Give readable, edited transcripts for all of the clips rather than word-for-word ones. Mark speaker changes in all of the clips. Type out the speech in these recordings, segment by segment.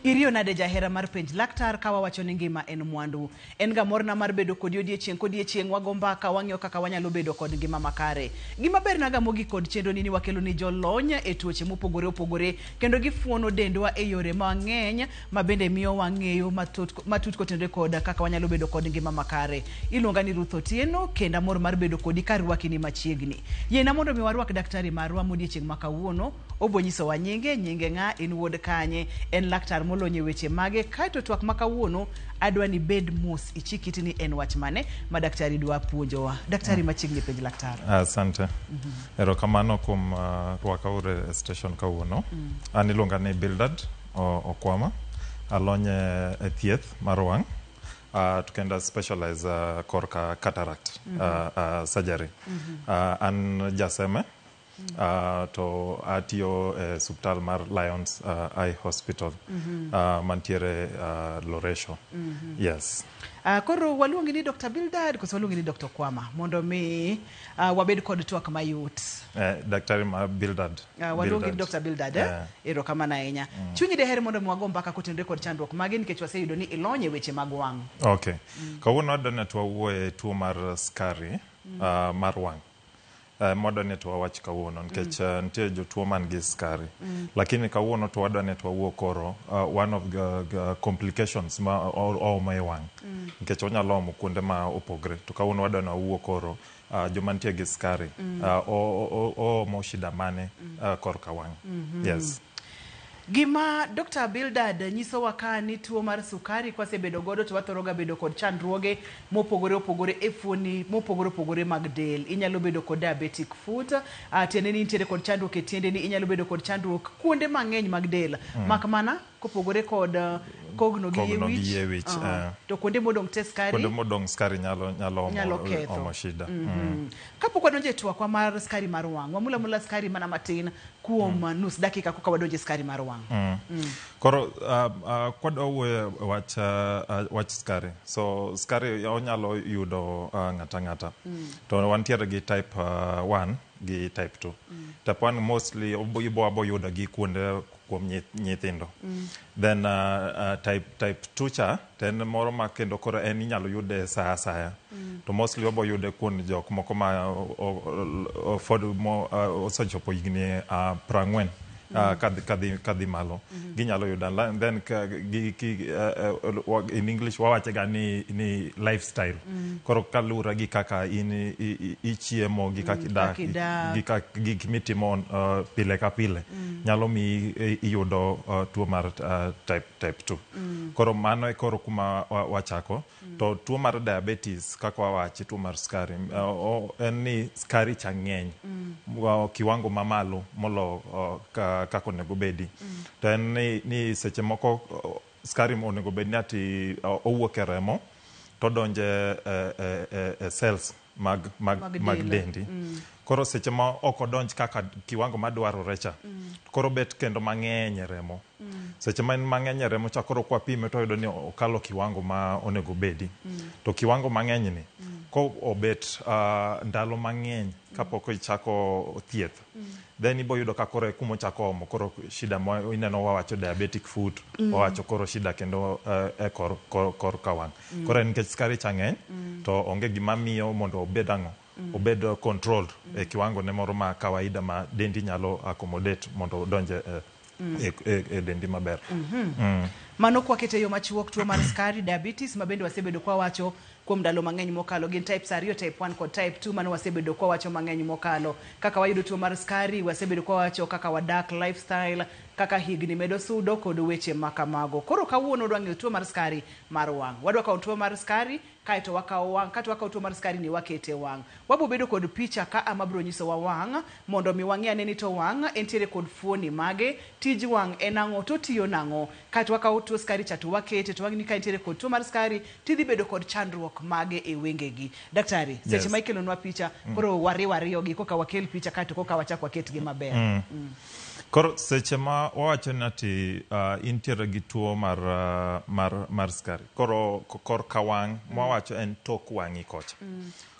Speaker 1: Iriyo nade jahera mar penj laktar ka wawacho ni ngima en mwandu. En ga morna mar bedo kodi odiechieng' kodiechieng' wago mbaka wang'iyo kaka wanyalo bedo kod ngima makare. Gima bernaga mogik kod chenro ni ni wakelo ni jolony e tuoche mopogore opogore kendo gifuono dendwa e yore mang'eny ma bende miyo wang'eyo matut, matut kotenore kod kaka wanyalo bedo kod ngima makare. Iluonga ni Ruth Otieno kendo amor mar bedo kodi karwaki ni machiegni. Yiena mondo mi warwak daktari marwa modiechieng' ma kawuono. Obo nyisowa nyinge, nyinge ng'a, en wuod kanye, en laktar molony e weche mage. Kaeto twak ma kawuono adwa ni bed mos ichik iti ni en wach mane ma daktari dwa puonjowa. Daktari machiegni penj laktar.
Speaker 2: Asante. Erokamano kuom rwaka uru e station kawuono. An iluonga ni Bildad Okwama. Alony e thieth mar wang'. To kendo a specialize korka cataract surgery. An jaseme. To atiyo e suptal mar Lions Eye Hospital mantiere Loresho. Yes.
Speaker 1: Koro waluongi ni Dr. Bildad koso waluongi ni Dr. Okwama mondo mi wabed kod twak mayot.
Speaker 2: Daktari ma Bildad.
Speaker 1: Waluongi ni Dr. Bildad, eh? Erokamano ahinya. Chunyi deher mondo mi wago mbaka kotenore kod chandruok mage nikech waseyudo ni ilony e weche mag wang'.
Speaker 2: Okay. Kawuono adwa ni wawuoye tuo mar skari mar wang'. Mwadwa ni to wawach kawuono nikech nitie jotuo man gi skari. Lakini kawuono to wadwa ni to wawuo koro one of the complications ma oomo e wang'. Nikech onyalo omo kuonde ma opogre. To kawuono wadwa ni wawuo koro joma nitie gi skari oomo shida mane korka wang'. Yes.
Speaker 1: Gima Dr. Bildad nyisowa ka ni tuo mar sukari kwasebedo godo to wathoro ga bedo kod chandruoge mopogore opogore e fuoni mopogore opogore mag del. Inyalo bedo kod diabetic foot, tiende ni intiere kod chandruok e tiendeni, inyalo bedo kod chandruok kuonde mang'eny mag del. Mak mana kopogore kod kogno gi yie
Speaker 2: Kogno gi
Speaker 1: wich,
Speaker 2: yie wich,
Speaker 1: to kuonde modong' te skari
Speaker 2: Kuonde modong' skari nyalo omo,
Speaker 1: nyalo ketho.
Speaker 2: omo shida.
Speaker 1: Kapok wadonjo e twakwa mar skari mar wang', wamula mula skari mana matin kuom nus dakika koka wadonjo e skari mar wang'.
Speaker 2: Koro kwadwa wuoyo e wach skari. So skari onyalo yudo ng'ata ng'ata. To wantiere gi type 1 gi type 2. Type 1 mostly ibo abo yudo gi kuonde kuom nyithindo. Then type 2 cha to en moro ma kendo koro en inyalo yude sa asaya. To mostly wabo yude kuom jok moko ma pod osechopo higni 40 kadhi malo. Ginyalo yudo. And then in English wawache ga ni lifestyle. Koro kaluwore gi kaka in ichiemo gi kaka idak,
Speaker 1: Kaka idak.
Speaker 2: gi kaka gik mitimo pile ka pile nyalo miyi iyudo tuo mar type 2. Koro mano e koro kuma wachako. To tuo mar diabetes kaka wawachi tuo mar skari en ni skari cha ng'eny kiwango mamalo molo kaka onego bedi. To en ni seche moko skari onego bed ni ati owuok e remo to donjo e cells
Speaker 1: Mag
Speaker 2: mag
Speaker 1: del.
Speaker 2: dendi. Koro seche ma ok odonj kaka kiwango madwarore cha, koro bet kendo mang'eny e remo. Seche ma en mang'eny e remo cha koro kwapime to wayudo ni okalo kiwango ma onego bedi. To kiwango mang'eny ni ko obet ndalo mang'eny kapok ichako thieth, then ibo yudo ka koro e kuma ochako omo koro shida ma ineno wawacho diabetic foot, wawacho koro shida kendo e kor ka wang'. Koro en nikech skari cha ng'eny to onge gima miyo mondo obed ang'o? Obed controlled e kiwango ne moro ma kawaida ma dendi nyalo accommodate mondo odonj e dendi maber.
Speaker 1: Mano kwakete yo machuok tuo mar skari diabetes ma bende wasebedo kwawacho kuom ndalo mang'eny mokalo gin types ariyo, type 1 kod type 2 mano wasebedo kwawacho mang'eny mokalo. Kaka wayudo tuo mar skari wasebedo kwawacho kaka wadak, lifestyle, kaka higni medo sudo kod weche makamago. Koro kawuono wadwa ng'eyo tuo mar skari mar wang'. Wadwa kawo tuo mar skari kaeto wakawo wang', kaeto wakawo tuo mar skari ni wakete wang'. Wabo bedo kod picha ka ama biro nyisowa wang' mondo mi wang'e ane ni to wang' entiere kod fuoni mage, tij wang' en ang'o, to tiyo nang'o. Kaeto wakawo tuo skari cha to wakete to wang'e ni ka entiere kod tuo mar skari tidhi bedo kod chandruok mage e wengegi. Daktari, seche ma ikelonwa picha, koro wariw ariyo gi koka wakel picha kaeto koka wachak waketgi maber.
Speaker 2: Koro seche ma wawacho ni ati intiere gi tuo mar skari, koro korka wang' mwawacho en tok wang'i kocha.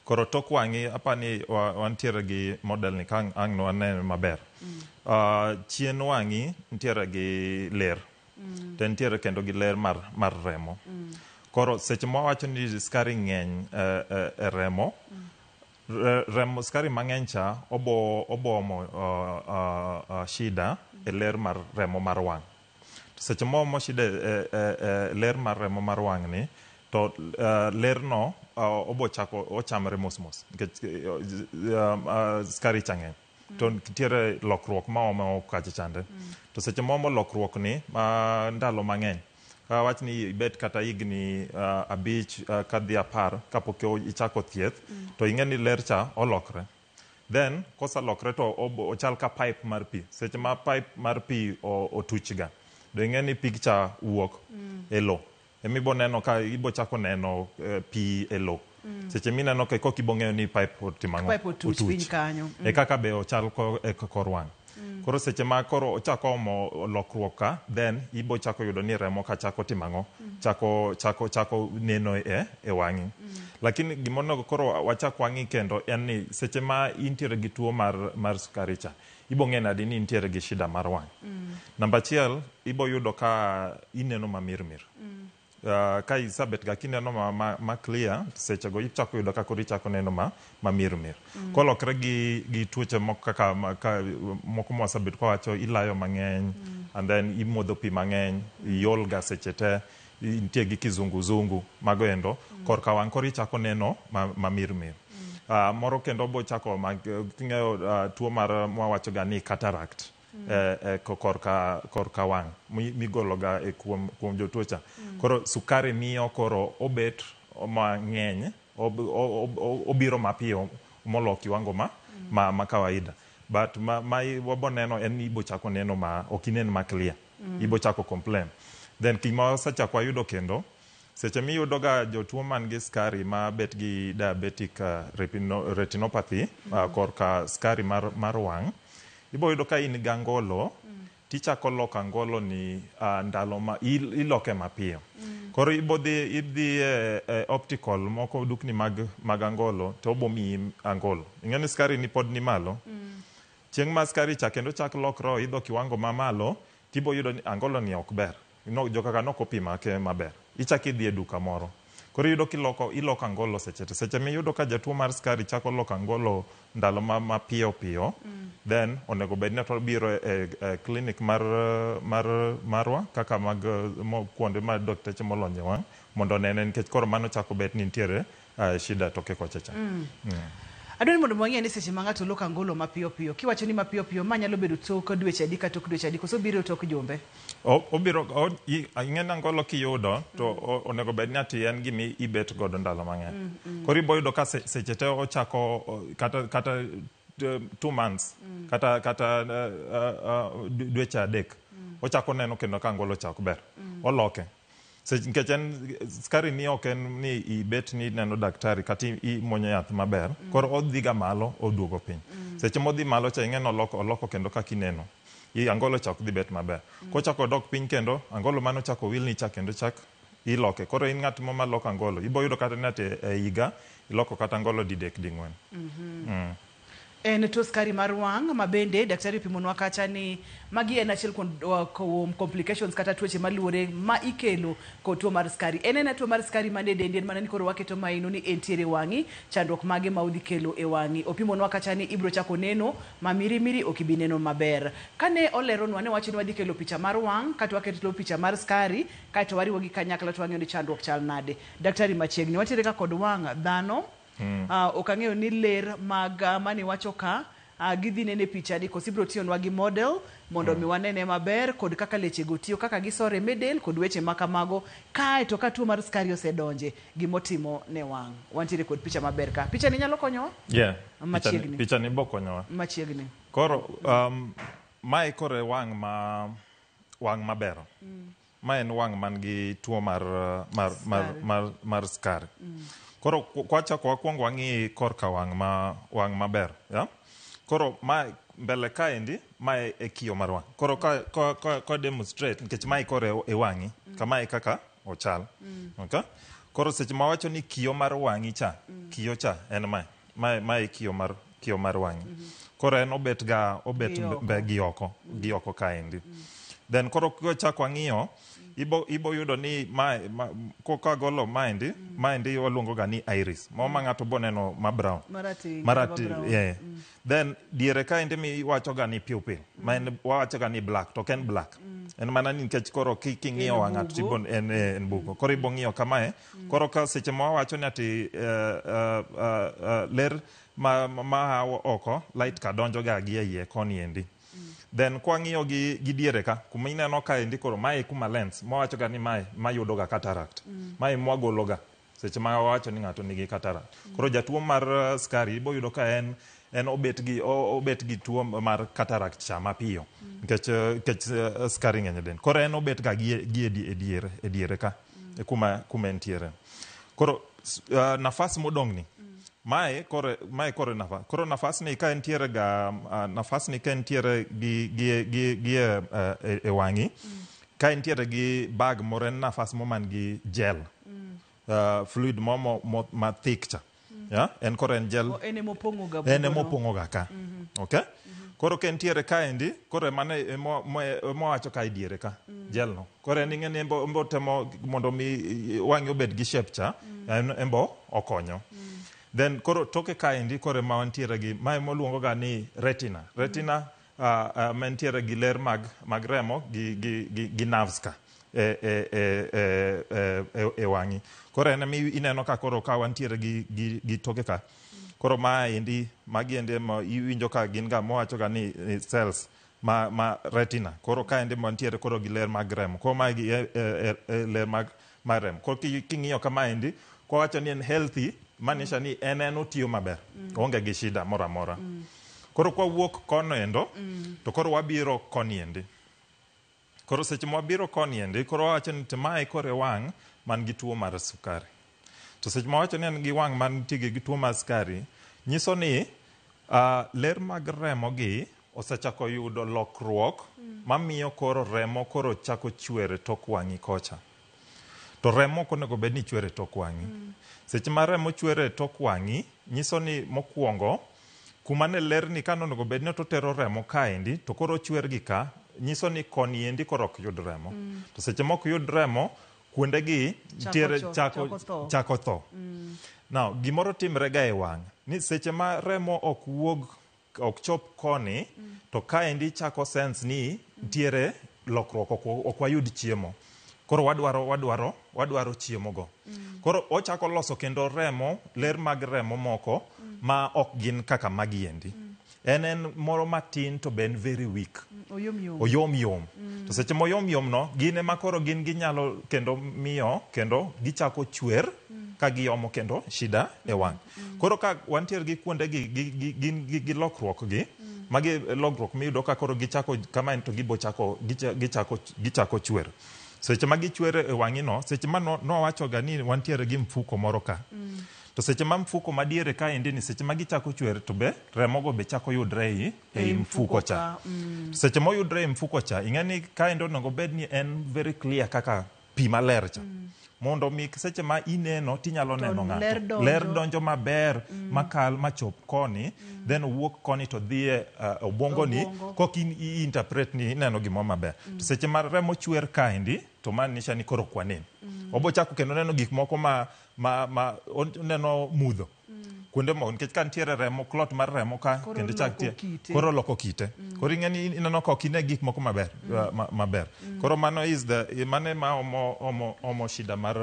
Speaker 2: Koro tok wang'i apani wantiere gi model ni ka ang' nwane maber. Chien wang'i nitiere gi ler. To entiere kendo gi ler mar remo. Koro seche ma wawacho ni skari ng'eny e remo, remo skari mang'eny cha obo omo shida e ler mar remo mar wang'. To seche ma omo shida e ler mar remo mar wang' ni, to ler no obo chako ochamre mos mos nikech skari cha ng'eny. To nitiere lokruok ma omo kacha chande. To seche ma omo lokruok ni ma ndalo mang'eny, ka wach ni ibet kata higni 5 kadhi 10 kapok ichako thieth, to ing'e ni ler cha olokre. Then koselokre to ochal ka pipe mar pi. Seche ma pipe mar pi otuch ga, do ing'e ni pig cha wuok e lo. Emibo neno ka ibo chako neno pi e lo. Seche mineno ka koka ibo ng'eyo ni pipe otimo ang'o?
Speaker 1: Pipe otuch piny kanyo.
Speaker 2: E kaka be ochal e kor wang'. Koro seche ma koro ochako omo lokruok ka, then ibo chako yudo ni remo ka chako timo ang'o? Chako neno e wang'i. Lakini gimonego koro wachak wang'i kendo en ni seche ma intiere gi tuo mar sukari cha, ibo ng'e nadi ni intiere gi shida mar wang'. Namba achiel, ibo yudo ka ineno mamirmir. Ka isebet ga kineno ma clear, sechego ichako yudo ka koro ichako neno ma mirmir. Kolokre gi tuoche moko kaka moko mwasebet kwawacho, ilayo mang'eny, and then imodho pi mang'eny, iol ga seche te, nitie gi kizunguzungu, mago endo, korka wang' koro ichako neno ma mirmir. Moro kendo bo chako king'eyo tuo mar mwawacho ga ni cataract. Korka wang' migolo ga kuom jotuo cha. Koro sukari miyo koro obet mang'eny, obiro mapiyo molo kiwango ma kawaida. But ma wabo neno en ni ibo chako neno ma ok inen ma clear. Ibo chako complain. Then gima wasechako wayudo kendo, seche miyudo ga jotuo man gi skari ma bet gi diabetic retinopathy, korka skari mar wang', ibo yudo ka in gi angolo, tichako loko angolo ni ndalo ma iloke mapiyo. Koro ibo dhi idhi e optical moko, dukni mag angolo, to obo miyi angolo. Ing'e ni skari ni pod ni malo. Chieng' ma skari cha kendo chak lokre oidho kiwango mamalo, tibo yudo ni angolo ni ok ber. No, jokaka nok opima ke maber. Ichak idhi e duka moro. Koro iyudo kiloko iloko angolo seche te. Seche miyudo ka jatuo mar skari chako loko angolo ndalo ma piyo piyo, then onego bed ni to obiro e clinic mar marwa kaka mag kuonde ma dakteche molony e wang' mondo onene, nikech koro mano chako bet ni nitiere shida toke kocha cha.
Speaker 1: Adwaro ni mondo wang'e ni seche ma ng'ato loko angolo mapiyo piyo, kiwacho ni mapiyo piyo, ma nyalo bedo tok dweche adi ka tok dweche adi, koso biro tok jumbe?
Speaker 2: Obiro ing'e ni angolo kiyudo to onego bed ni ati en gima ibet godo ndalo mang'eny. Koro ibo yudo ka seche te ochako kata 2 months, kata dweche 3, ochako neno kendo ka angolo cha ok ber. Oloke. Nikech en skari ni ok en ni ibet ni neno daktari kata imuonyo yath maber, koro odhi ga malo oduogo piny. Seche modhi malo cha ing'e ni oloko kendo kaka ineno. Angolo cha ok dhi bet maber. Kochako dok piny kendo, angolo mano chako wilni cha kendo chak iloke. Koro in ng'at ma loko angolo, ibo yudo kata ni ati e higa iloko kata angolo didek ding'wen.
Speaker 1: En tuo skari mar wang' ma bende daktari opimonwa kacha ni magi en achiel kuom complications kata tuoche maluore ma ikelo kod tuo mar skari. En ena tuo mar skari mane dendi, en mana ni koro waketo maino ni entiere wang'i, chandruok mage ma odhi kelo e wang'i. Opimonwa kacha ni ibro chako neno ma mirimiri ok ibi neno maber. Kane oleronwa ne wacho ni wadhi kelo picha mar wang' kato waketo picha mar skari kaeto wariwo gi kanyakla to wang'iyo ni chandruok chal nade. Daktari machiegni watiere ka kod wang' dhano. Ok ang'eyo ni ler mag mane wacho ka gidhi nene picha ni koso ibiro tiyonwa gi model mondo mi wanene maber kod kaka lechego tiyo, kaka gisore e del kod weche ma kamago. Kaeto ka tuo mar skari osedonje, gimotimo ne wang'. Wantiere kod picha maber ka. Picha ni nyalo konyowa?
Speaker 2: Yeah.
Speaker 1: Machiegni.
Speaker 2: Picha ni bo konyowa.
Speaker 1: Machiegni.
Speaker 2: Koro mae koro e wang' ma wang' maber. Ma en wang' man gi tuo mar skari. Koro kwachako wakwongo wang'i korka wang' ma wang' maber, ya? Koro ma mbele kaendi ma e kiyo mar wang'. Koro ka demonstrate nikech mae koro e wang'i, kama e kaka ochal. Okay? Koro seche ma wacho ni kiyo mar wang'i cha, kiyo cha en mae. Mae kiyo mar wang'i. Koro en obet ga obet gi oko kaendi. Then koro kwachako wang'iyo, ibo yudo ni mae koka golo maendi, maendi waluongo ga ni iris. Mo ma ng'ato boneno ma brown.
Speaker 1: Marateng',
Speaker 2: Marati,
Speaker 1: kata ma brown.
Speaker 2: Yeah. Then diere kaendi miwacho ga ni pupil. Ma en wawacho ga ni black, to ok en black. En mana ni nikech koro king'iyo
Speaker 1: En
Speaker 2: wang' ng'ato
Speaker 1: bugo.
Speaker 2: tibo en bugo. Koro ibo ng'iyo kamae. Koro ka seche ma wawacho ni ati ler ma oko, light ka donjo ga gi e iye koni endi. Then kwang'iyo gi diere ka, kuma ineno kaendi koro mae kuma lens, mawacho ga ni mae mayudo ga cataract. Mae mwagolo ga seche ma wawacho ni ng'ato nigi cataract. Koro jatuo mar skari ibo yudo ka en obet gi tuo mar cataract cha mapiyo nikech skari ng'eny e del. Koro en obet ga gi e diere ka, e kuma entiere. Koro nafas modong' ni, mae koro nafas. Koro nafas ni ka entiere ga nafas ni ka entiere gi e wang'i, ka entiere gi bag moro, en nafas mo man gi gel. Fluid mo ma thick cha. Yeah? En koro en gel.
Speaker 1: O, en emopong'o ga
Speaker 2: En
Speaker 1: bugono.
Speaker 2: emopong'o ga ka. Okay? Koro ka entiere kaendi, koro mano ema wacho ka e diere ka, gel no. Koro en ing'e ni embo temo mondo mi wang'i obed gi shape cha, en embo okonyo. Then koro toke kaendi koro ema wantiere gi mae moluongo ga ni retina. Retina mantiere gi ler mag remo gi nerves ka e wang'i. Koro en ema ineno ka koro ka wantiere gi toke ka. Koro maendi, magi endi ema iwinjo ka gin ga mowacho ga ni cells ma retina. Koro kaendi mantiere koro gi ler mag remo. Koro magi e ler mag remo. Koro king'iyo kamaendi, kwawacho ni en healthy, maanisha ni en otiyo maber. Oonge gi shida moro amora. Koro kwawuok kono endo, to koro wabiro koni endi. Koro seche mwabiro koni endi, koro wawacho ni to mae koro e wang' man gi tuo mar sukari. To seche mwawacho ni en gi wang' man nitie gi tuo mar sukari, nyiso ni ler mag remo gi osechako yudo lokruok mamiyo koro remo koro chako chwer e tok wang'i kocha. To remo ok onego bed ni chwer e tok wang'i. Seche ma remo chwer e tok wang'i, nyiso ni mokwongo, kuma ne ler ni kane onego bed ni to otero remo kaendi, to koro ochwer gi ka, nyiso ni koni endi koro ok yud remo. To seche ma ok yud remo, kuonde gi nitiere
Speaker 1: chako tho.
Speaker 2: Chako tho. Now, gimoro timre ga e wang', ni seche ma remo ok wuog, ok chop koni, to kaendi chako sense ni nitiere lokruok, ok wayud chiemo. Koro wadwaro chiemo go. Koro ochako loso kendo remo, ler mag remo moko ma ok gin kaka magi endi. En moro matin to be en very weak.
Speaker 1: Oyom yom.
Speaker 2: Oyom yom. To seche moyom yom no, gin ema koro gin ginyalo kendo miyo kendo gichako chwer ka giomo kendo shida e wang'. Koro ka wantiere gi kuonde gi lokruok gi, magi lokruok miyudo ka koro gichako kamae to gibo chako gichako chwer. Seche ma gichwer e wang'i no, seche ma nowacho ga ni wantiere gi mfuko moro ka. To seche ma mfuko madiere kaendi ni seche ma gichako chwer to be remogo be chako yudre ei mfuko cha.
Speaker 1: Ka,
Speaker 2: Seche moyudre e mfuko cha, ing'e ni kaendi onego bed ni en very clear kaka pi maler cha. Mondo mi seche ma ineno tinyalo
Speaker 1: To
Speaker 2: neno ng'ato.
Speaker 1: ler donjo.
Speaker 2: Ler donjo maber makal machop koni, then owuok koni to dhi e obwongo ni,
Speaker 1: Obwongo.
Speaker 2: kok i interpret ni ineno gimoro maber. To seche ma remo chwer kaendi, to maanisha ni koro ok wanen. Obo chako kendo neno gik moko ma oneno mudho. Kuonde moko nikech ka nitiere remo, clot mar remo ka
Speaker 1: Koro
Speaker 2: kendo chak
Speaker 1: loko
Speaker 2: tie,
Speaker 1: kite.
Speaker 2: koro loko kite. Koro ing'e ni ineno ka ok ine gik moko maber, maber. Koro mano is the mano ema omo shida mar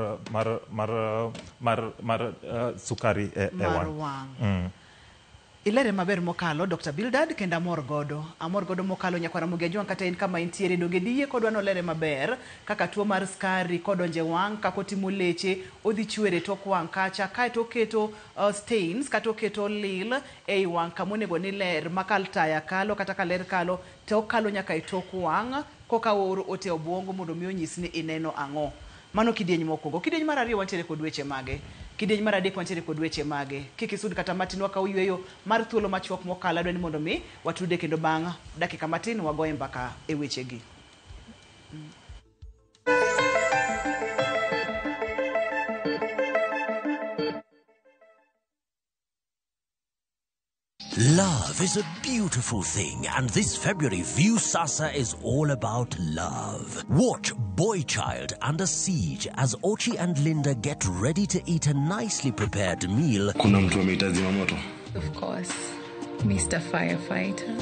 Speaker 2: sukari e
Speaker 1: mar
Speaker 2: wang'.
Speaker 1: Wang'. Ilere maber mokalo, Dr. Bildad, kendo amor godo. Amor godo mokalo nyakwara Ramogi Ajwang' kata in kama intiere donge diyie kodwa nolere maber kaka tuo mar skari kodonje wang' kaka otimo leche odhi chwer e tok wang' kacha kaeto oketo stains kata oketo lil ei wang' kamonego ni ler makal taya kalo kata ka ler kalo to okalo nyaka e tok wang' koka ooro ote obwongo mondo mi onyis ni ineno ang'o. Mano kidieny mokwongo. Kidieny mar ariyo wantiere kod weche mage? Kidieny mar adek wantiere kod weche mage? Kik isud kata matin wakaw yweyo mar thuolo machuok mokalo. Adwa ni mondo mi watude kendo bang' dakika matin wagoye mbaka e wechegi.
Speaker 3: Love. Love is a beautiful thing, and this February, Viusasa is all about love. Watch Boy Child Under Siege as Ochi and Linda get ready to eat a nicely prepared meal.
Speaker 4: Kuna mtu ameita zimamoto.
Speaker 5: Of course, Mr. Firefighter.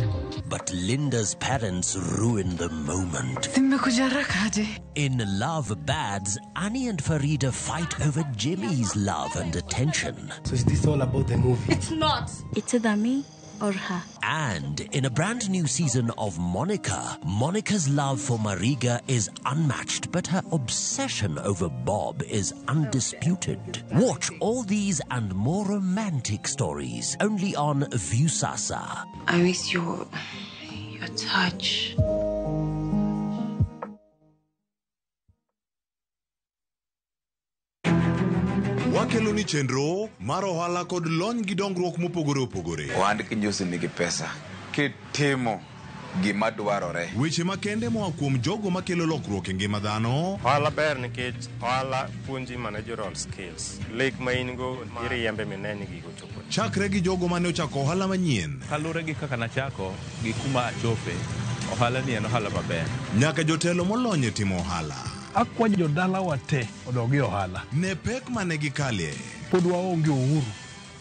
Speaker 3: But Linda's parents ruin the moment.
Speaker 5: Nimekuja haraka aje?
Speaker 3: In Love Bads, Annie and Farida fight over Jimmy's love and attention.
Speaker 6: So is this all about the movie?
Speaker 5: It's not.
Speaker 7: It's either me or her.
Speaker 3: And in a brand new season of Monica, Monica's love for Mariga is unmatched, but her obsession over Bob is undisputed. Watch all these and more romantic stories only on Viusasa.
Speaker 5: I miss your touch.
Speaker 8: Wakelo ni chenro mar ohala kod lony gi dongruok mopogore opogore.
Speaker 9: Ohand kinjusi nigi pesa kitimo gima dwarore.
Speaker 8: Weche makende moa kuom jogo makelo lokruok e ngima dhano.
Speaker 10: Ohala ber nikech ohala puonji managerial skills. Lek ma in go iriembe mine ni gigo chopo.
Speaker 8: Chakre gi jogo mane ochako ohala manyien.
Speaker 11: Kaluwore gi kaka nachako gi kuma achope, ohala ni en ohala maber.
Speaker 8: Nyaka jotelo molony e timo ohala.
Speaker 12: Akwayo jodalawa te odog e ohala.
Speaker 8: Ne pek mane gikalie.
Speaker 12: Pod waonge uhuru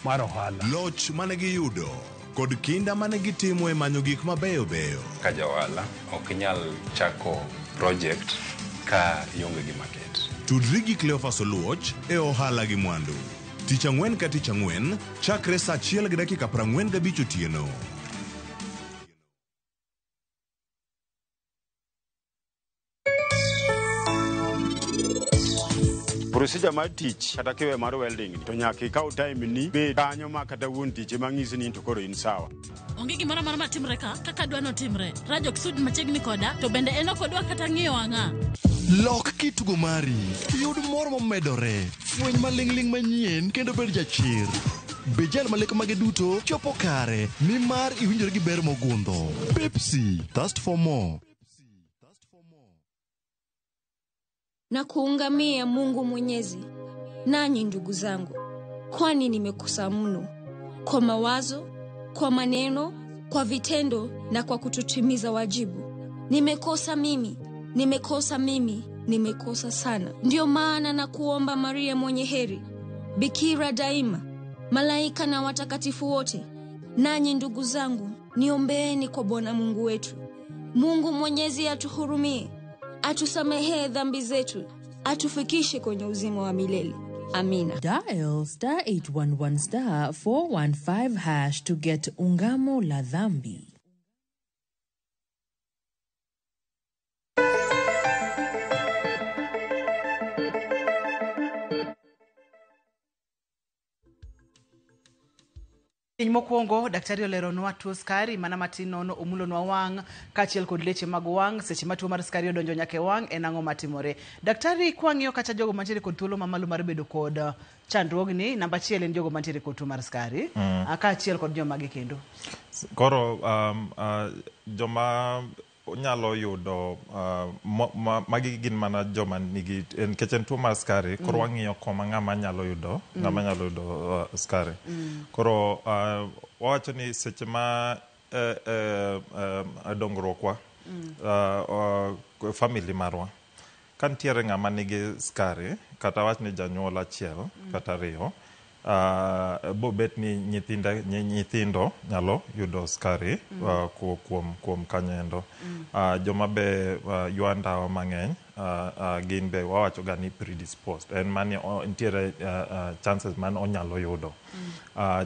Speaker 12: mar ohala.
Speaker 8: Loch mane giyudo kod kinda mane gitimo e manyo gik mabeyo beyo.
Speaker 13: Ka ja ohala ok inyal chako project ka ionge gi market.
Speaker 8: Tudri gi Cleophas Oluoch e ohala gi mwandu. Tich ang'wen ka tich ang'wen chakre saa 1:45 otieno.
Speaker 14: Procedure mar tich kata kiwe mar welding ni to nyaka ikaw time ni bed kanyo ma kata wuon tich ema ng'isi ni to koro in sawa.
Speaker 15: Onge gimoro amora matimre ka kaka adwa notimre. Raj ok sud machiegni koda to bende en ok odwa kata ng'iyo wang'a.
Speaker 16: Lok kitugo mari, yud mor momedore, fweny maling'ling' manyien kendo bed jachir. Bed jal ma lek mage duto chopo kare nimar iwinjori gi ber mogundho. Pepsi, thirst for more.
Speaker 17: Na kuungamia Mungu Mwenyezi, nanyi ndugu zangu, kwani nimekosa mno, kwa mawazo, kwa maneno, kwa vitendo na kwa kutotimiza wajibu. Nimekosa mimi, nimekosa mimi, nimekosa sana. Ndiyo maana na kuomba Maria mwenye heri, Bikira daima, malaika na watakatifu wote, nanyi ndugu zangu, niombeeni kwa Bwana Mungu wetu. Mungu Mwenyezi atuhurumie, atusamehe dhambi zetu, atufikishe kwenye uzima wa milele. Amina.
Speaker 18: Dial star 811 star 415 hash to get Ungamo la Dhambi.
Speaker 1: Piny mokwongo daktari oleronwa tuo skari mana matin nono omulonwa wang' kaachiel kod leche mag wang' seche ma tuo mar skari odonjo nyaka e wang' en ang'o matimore. Daktari, kwang'iyo kata jogo mantiere kod thuolo mamalo mar bedo kod chandruogni, namba achiel en jogo mantiere kod tuo mar skari kaachiel kod joma gi kendo.
Speaker 2: Koro joma nyalo yudo magi gin mana joma nigi nikech en tuo mar skari koro wang'iyo koma ng'ama nyalo yudo ng'ama nyalo yudo skari. Koro wawacho ni seche ma dongruokwa family marwa ka nitiere ng'ama nigi skari kata wach ni janyuol achiel kata ariyo bobet ni nyithindo nyalo yudo skari kuom kanyo. Joma be ywa ndawa mang'eny gin be wawacho ga ni predisposed en mani nitiere chances man onyalo yudo.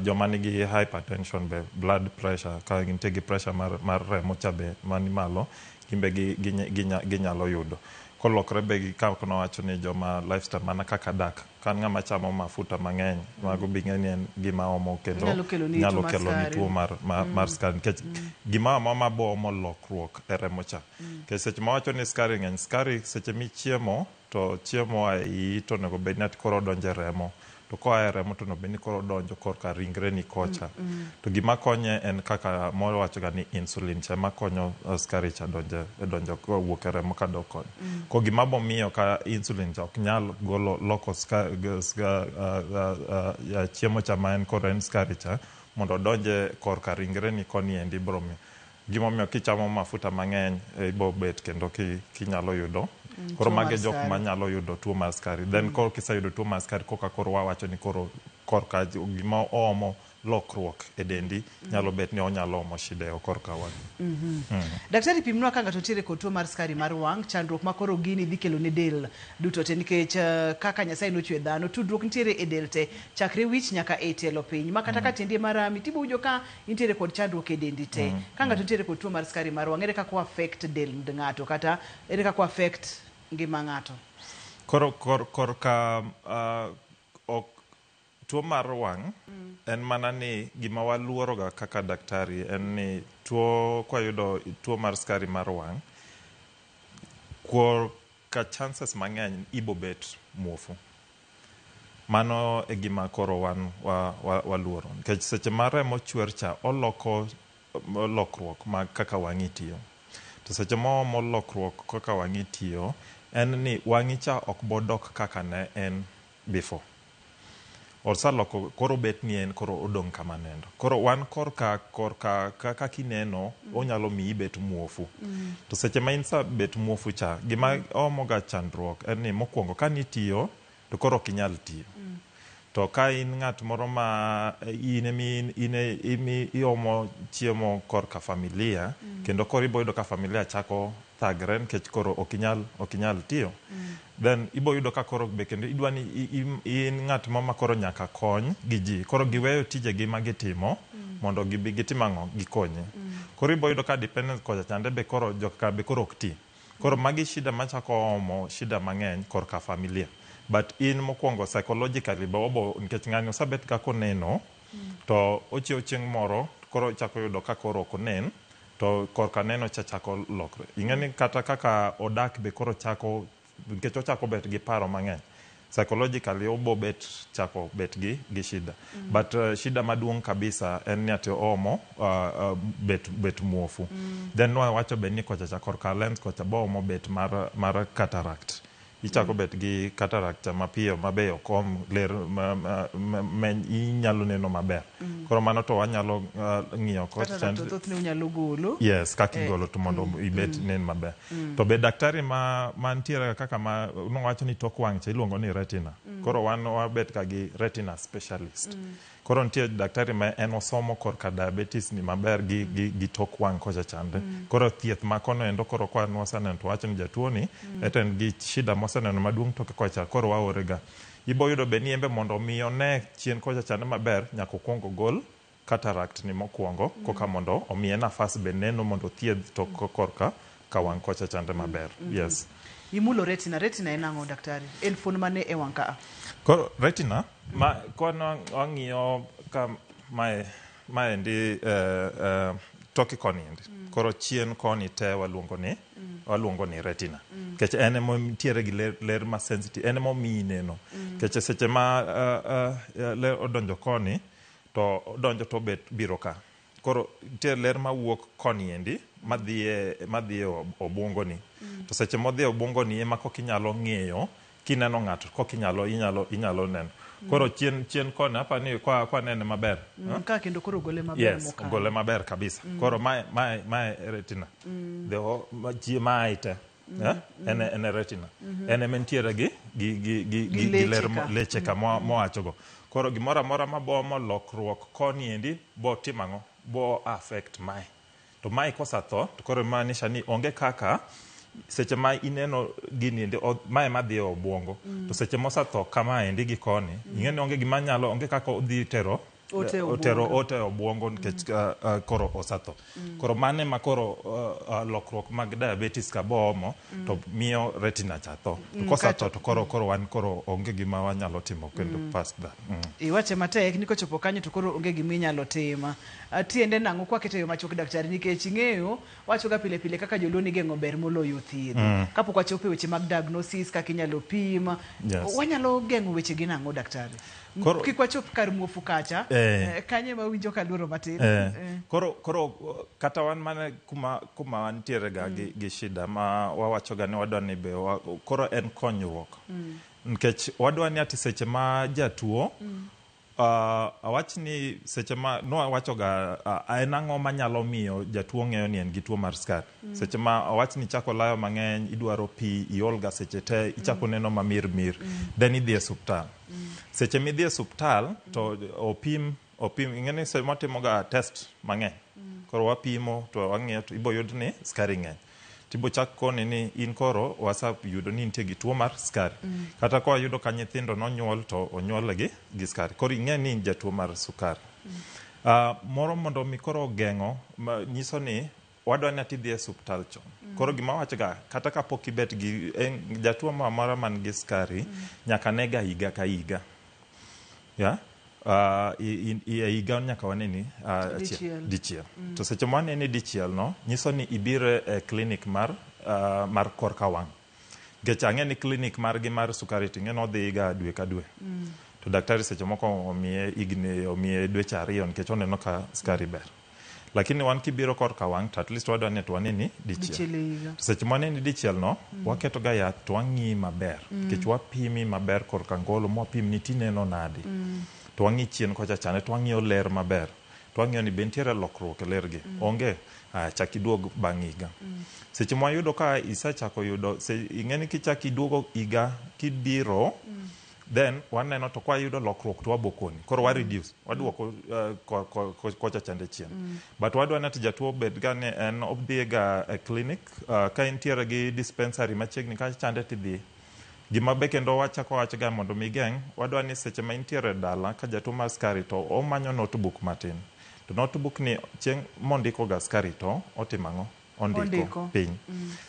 Speaker 2: Joma nigi hypertension be blood pressure ka gintie gi pressure mar remo cha be mani malo gin be ginyalo yudo. Kolokre be gi kaka nowacho ni joma lifestyle mana kaka dak kan ng'ama chamo mafuta mang'eny mago be ing'e ni en gima omo kendo
Speaker 1: nyalo kelo ni
Speaker 2: tuo mar skari nikech gima omo ma bo omo lokruok e remo cha. Nikech seche mawacho ni skari ng'eny, skari seche michiemo to chiemo a iyi to onego bed ni ati koro odonjo e remo to koa e remo to onego bed ni koro odonjo korka ringreni kocha. To gima konye en kaka mowacho ga ni insulin cha ema konyo skari cha donjo wuok e remo kadok koni. Ko gima bomiyo ka insulin cha ok nyal golo loko chiemo cha ma en koro en skari cha mondo odonje korka ringreni koni endi biro miyo. Gimomiyo kichamo mafuta mang'eny ibo bet kendo kinyalo yudo. Koro
Speaker 1: Tuo mar
Speaker 2: mage jok
Speaker 1: sukari.
Speaker 2: manyalo yudo tuo mar sukari. Then koro kiseyudo tuo mar sukari koka koro wawacho ni koro korka gima oomo lokruok e dendi nyalo bet ni onyalo omo shida e korka wang'.
Speaker 1: Daktari, pimnwa ka ng'ato nitiere kod tuo mar sukari mar wang', chandruok ma koro gini dhi kelo ne del duto te nikech kaka Nyasaye nochwe dhano, tudruok nitiere e del te, chakre wich nyaka e tielo piny. Ma kata ka tiendi ema rami, tibo winjo ka intiere kod chandruok e dendi te. Ka ng'ato nitiere kod tuo mar sukari mar wang', ere kaka o affect dend ng'ato kata ere kaka o affect ngima ng'ato?
Speaker 2: Koro korka ok tuo mar wang' en mana ni gima waluoroga kaka daktari en ni tuo kwayudo tuo mar sukari mar wang' ka chances mang'eny ibo bet muofu. Mano e gima koro wan waluoro nikech seche ma remo chwer cha oloko lokruok mag kaka wang'i tiyo. To seche moomo lokruok kaka wang'i tiyo en ni wang'i cha ok bodok kaka ne en before. Osaloko koro bet ni en koro odong' kama nendo. Koro wan korka kaka kineno onyalo miyi bet muofu. To seche ma in sa bet muofu cha gima omo ga chandruok en ni mokwongo ka nitiyo to koro ok inyal tiyo. To ka in ng'at moro ma in emi iomo chiemo korka familia kendo koro ibo yudo ka familia chako thagre nikech koro ok inyal tiyo. Then ibo yudo ka koro be kendo idwa ni in ng'at ma koro nyaka kony gi ji. Koro giweyo tijegi ma gitimo mondo gibi gitim ang'o gikonyi. Koro ibo yudo ka dependence kocha chande be koro joka be koro ok ti. Koro magi shida machako omo shida mang'eny korka familia. But in mokwongo psychologically be obo nikech ng'ani osebet kaka oneno to ochiew chieng' moro koro chako yudo ka koro ok onen to korka neno cha chako lokre. Ing'e ni kata kaka odak be koro chako nikech ochako bet gi paro mang'eny. Psychologically obo bet chako bet gi shida. But shida maduong' kabisa en ni ati oomo bet muofu. Then wawacho be ni kocha cha korka lens kocha bo omo bet mar cataract. Ichako bet gi cataract mapiyo mabe ok om ler inyalo neno maber. Koro mano to wanyalo ng'iyo kocha.
Speaker 1: Cataract to thothne unyalo golo.
Speaker 2: Yes, kaka igolo to mondo ibet nen maber. To be daktari ma mantiere kaka ma nowacho ni tok wang' cha iluongo ni retina. Koro wan wabet ka gi retina specialist. Koro nitie daktari ma en osomo korka diabetes ni maber gi tok wang' kocha chande. Koro thieth ma kono endo koro kwa nwaseneno to wacho ni jatuo ni ete en gi shida moseneno maduong' toke kocha koro waore ga. Ibo yudo be ni embe mondo mi one chien kocha chande maber nyaka okwong ogol cataract ni mokwongo koka mondo omiye nafas be neno mondo thiedh tok korka ka wang' kocha chande maber. Yes.
Speaker 1: Imulo retina. Retina en ang'o daktari? En fuon mane e wang' ka?
Speaker 2: Koro retina ma kono wang'iyo ka maendi toke koni endi. Koro chien koni te waluongo ni retina. Nikech en ema nitiere gi ler ma sensitive, en ema omiyi neno. Nikech seche ma ler odonjo koni to odonjo to bet biro ka. Koro nitie ler mawuok koni endi madhi e obwongo ni. To seche modhi e obwongo ni ema koka inyalo ng'eyo kineno ng'ato koka inyalo neno. Koro chien koni apa ni kwa nene maber.
Speaker 1: Ka kendo koro gole maber.
Speaker 2: Yes, gole maber kabisa. Koro mae retina. The mae te. En retina. En ema nitiere gi ler leche ka mowachogo. Koro gimoro amora ma bo lokruok koni endi bo timo ang'o? Bo affect mae. To mae kosetho to koro maanisha ni onge kaka seche ma ineno gini endi mae madhi e obwongo. To seche mosetho kama endi gi koni ing'e ni onge gima nyalo onge kaka odhi tero ote obwongo nikech koro osetho. Koro mane ma koro lokruok mag diabetes ka bo omo to miyo retina cha tho. To kosetho to koro wan koro onge gima wanyalo timo kendo past that.
Speaker 1: Iwache matek ni kochopo kanyo to koro onge gima inyalo timo. Tiende nang'o kwa keto yo machuok daktari nikech ing'eyo wacho ga pile pile kaka joluo ni geng'o ber moloyo thiedho. Kapok wachopo e weche mag diagnosis kaka inyalo pim. Wanyalo geng'o weche gi nang'o daktari? Kik wachop kar muofu kacha. Kanye ma winjo ka luoro matin.
Speaker 2: Koro kata wan mana kuma wantiere ga gi shida ma wawacho ga ni wadwa ni be koro en konyruok. Nikech wadwa ni ati seche ma jatuo Awach ni seche ma nwawachoga en ang'o manyalo miyo jatuo ng'eyo ni en gi tuo mar sukari. Seche ma awach ni ichako layo mang'eny, idwaro pi, iol ga seche te, ichako neno mamirmir, then idhi e suptal. Seche midhi e suptal to opim opim ing'e ni seche watimo ga test mang'eny. Koro wapimo to wang'iyo to ibo yud ni sukari ng'eny. Tibo chak koni ni in koro waseyudo ni intie gi tuo mar sukari. Kata ka wayudo ka nyithindo nonyuol to onyuol gi gi sukari. Koro ing'e ni in jatuo mar sukari. Moro mondo mi koro geng'o nyiso ni wadwa ni ati idhi e suptal chon. Koro gima wawacho ga kata kapok ibet gi en, jatuo moro amora man gi sukari nyaka ne ga higa ka higa. Yeah? E higa nyaka waneni
Speaker 1: Dichiel.
Speaker 2: Dichiel. To seche ma waneni dichiel no, nyiso ni ibiro e clinic mar korka wang'. Nikech ang'e ni clinic margi mar sukari to ing'e ni odhi ga dwe ka dwe. To daktari seche moko omiye higni, omiye dweche 2 nikech oneno ka sukari ber. Lakini wan kibiro korka wang' to at least wadwa ni to waneni dichiel.
Speaker 1: Dichiel e higa.
Speaker 2: To seche ma waneni dichiel no, waketo ga yath to wang'iyi maber. Nikech wapimi maber korka ngolo mwapim ni tineno nade. To wang'i chien kocha chande to wang'iyo ler maber. To wang'iyo ni be nitiere lokruok e ler gi. Onge, chak iduog bang' higa. Seche ma wayudo ka isechako yudo, ing'e ni kichak iduogo higa kibiro, then waneno to kwayudo lokruok to wabokoni. Koro wa reduce, waduoko kocha chande chien. But wadwa ni ati jatuo obed ga ni en odhi ga e clinic, ka entiere gi dispensary machiegni kacha chande tidhi. Gima be kendo wachako wacho ga mondo mi geng', wadwa ni seche ma intiere dala ka jatuo mar sukari to omanyo notebook matin. To notebook ni chieng' mondiko ga sukari to otimo ang'o? Ondiko,
Speaker 1: Ondiko.
Speaker 2: piny.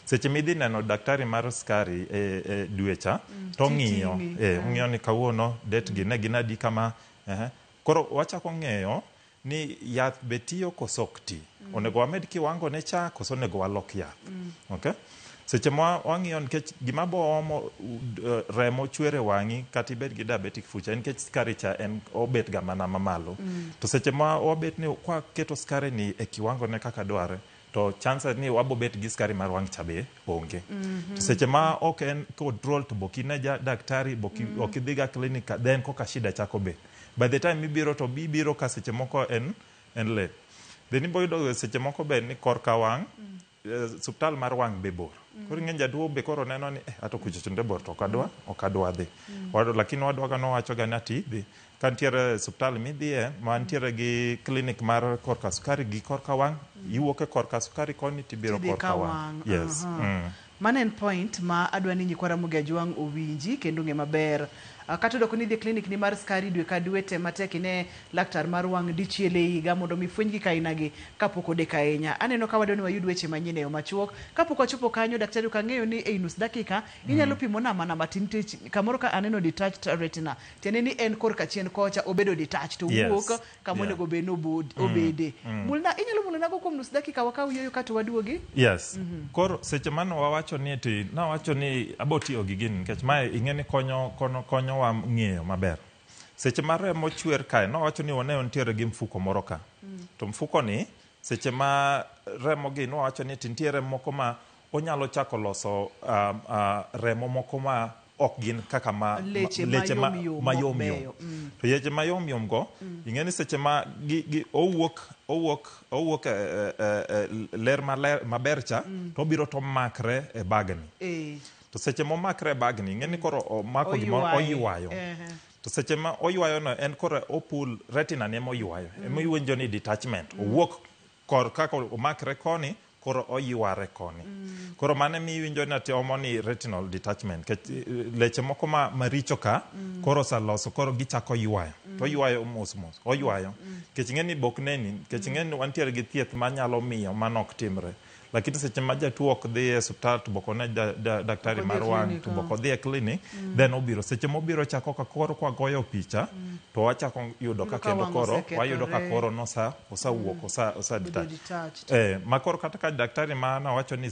Speaker 2: Seche midhi neno daktari mar sukari e dwe cha, to ong'iyo,
Speaker 1: Titing'i.
Speaker 2: ong'iyo ni kawuono date gi ne gin adi kama. Koro wachako ng'eyo ni yath be tiyo koso ok ti. Onego wamed kiwango ne cha koso onego walok yath. Okay? Seche ma wang'iyo nikech gima bo omo remo chwer e wang'i kata ibed gi diabetic foot cha nikech sukari cha en obet ga mana mamalo. To seche ma wabet ni kwaketo sukari ni e kiwango ne kaka dware to chances ni wabo bet gi sukari mar wang' cha be onge. To seche ma ok en control to bok ine ja daktari bok ok idhi ga clinic ka, then koka shida chako bet. By the time ibiro to ibiro ka seche moko en late. Then ibo yudo seche moko be ni korka wang' suptal mar wang' be bor. Koro ing'e jatuo be koro neno ni ato kucho chonde bor to ok adwa dhi. Lakini wadwa ga nowacho ga ni ati dhi. Ka nitiere suptal midhiye ma nitiere gi clinic mar korka sukari gi korka wang', iwuok e korka sukari koni tibiro
Speaker 1: Tidhi
Speaker 2: korka
Speaker 1: ka
Speaker 2: wang'.
Speaker 1: wang'.
Speaker 2: Yes.
Speaker 1: Mano en point ma adwa ni nyikwa Ramogi Ajwang' owinji kendo ong'e maber. Kata odoko ni idhi e clinic ni mar sukari dwe ka dwe, tem matek ine laktar mar wang' dichiel e higa mondo mi fweny gik aina gi kapok odeko ahinya. Aneno ka wadwa ni wayud weche manyien e yo machuok. Kapok wachopo kanyo, daktari ok ang'eyo ni ei nus dakika inyalo pimo na mana matin nikech kamoro ka aneno detached retina. Tiende ni en korka chien kocha obedo detached, owuok kama onego bed ni obede. Mulna, inyalo mulonago kuom nus dakika wakaw yueyo kato waduogi?
Speaker 2: Yes. Koro seche mane wawacho ni ati nawacho ni abo tiyo gi gini nikech mae ing'e ni konyowa ng'eyo maber. Seche ma remo chwer kae, nowacho ni wane nitiere gi mfuko moro ka. To mfuko ni, seche ma remo gi, nowacho ni nitiere moko ma onyalo chako loso remo moko ma ok gin kaka ma
Speaker 1: leche
Speaker 2: leche ma
Speaker 1: mayom yom,
Speaker 2: mayom
Speaker 1: ok
Speaker 2: yom.
Speaker 1: beyo.
Speaker 2: To leche mayom yom go, ing'e ni seche ma gi owuok e ler maler, maber cha, to obiro to makre e bagni. To seche momakre e bagni, ing'e ni koro omako gimoro,
Speaker 1: Oywaye.
Speaker 2: oywayo. To seche ma oywayo no, en koro opul retina ne emoywayo. Ema iwinjo ni detachment. Owuok kor kaka omakre koni, koro oyware koni. Koro mano ema iwinjo ni ati omo ni retinal detachment. Nikech leche moko maricho ka, koro oseloso, koro gichako ywayo. To oywayo mos mos, oywayo. Nikech ing'e ni bok neni, nikech ing'e ni wantiere gi thieth manyalo miyo mano ok timre. Lakini seche ma jatuo ok dhi e osiptal to bok one daktari
Speaker 1: Ok odhi e
Speaker 2: mar wang'
Speaker 1: clinic,
Speaker 2: to bok odhi e clinic, then obiro. Seche mobiro chako ka koro kwagoyo picha, to wachako yudo ka
Speaker 1: Yudo ka
Speaker 2: kendo
Speaker 1: wang'
Speaker 2: koro,
Speaker 1: osekethore.
Speaker 2: wayudo ka koro osewuok, osa
Speaker 1: Bedo
Speaker 2: detach.
Speaker 1: detached.
Speaker 2: Ma koro kata ka daktari ma nawacho ni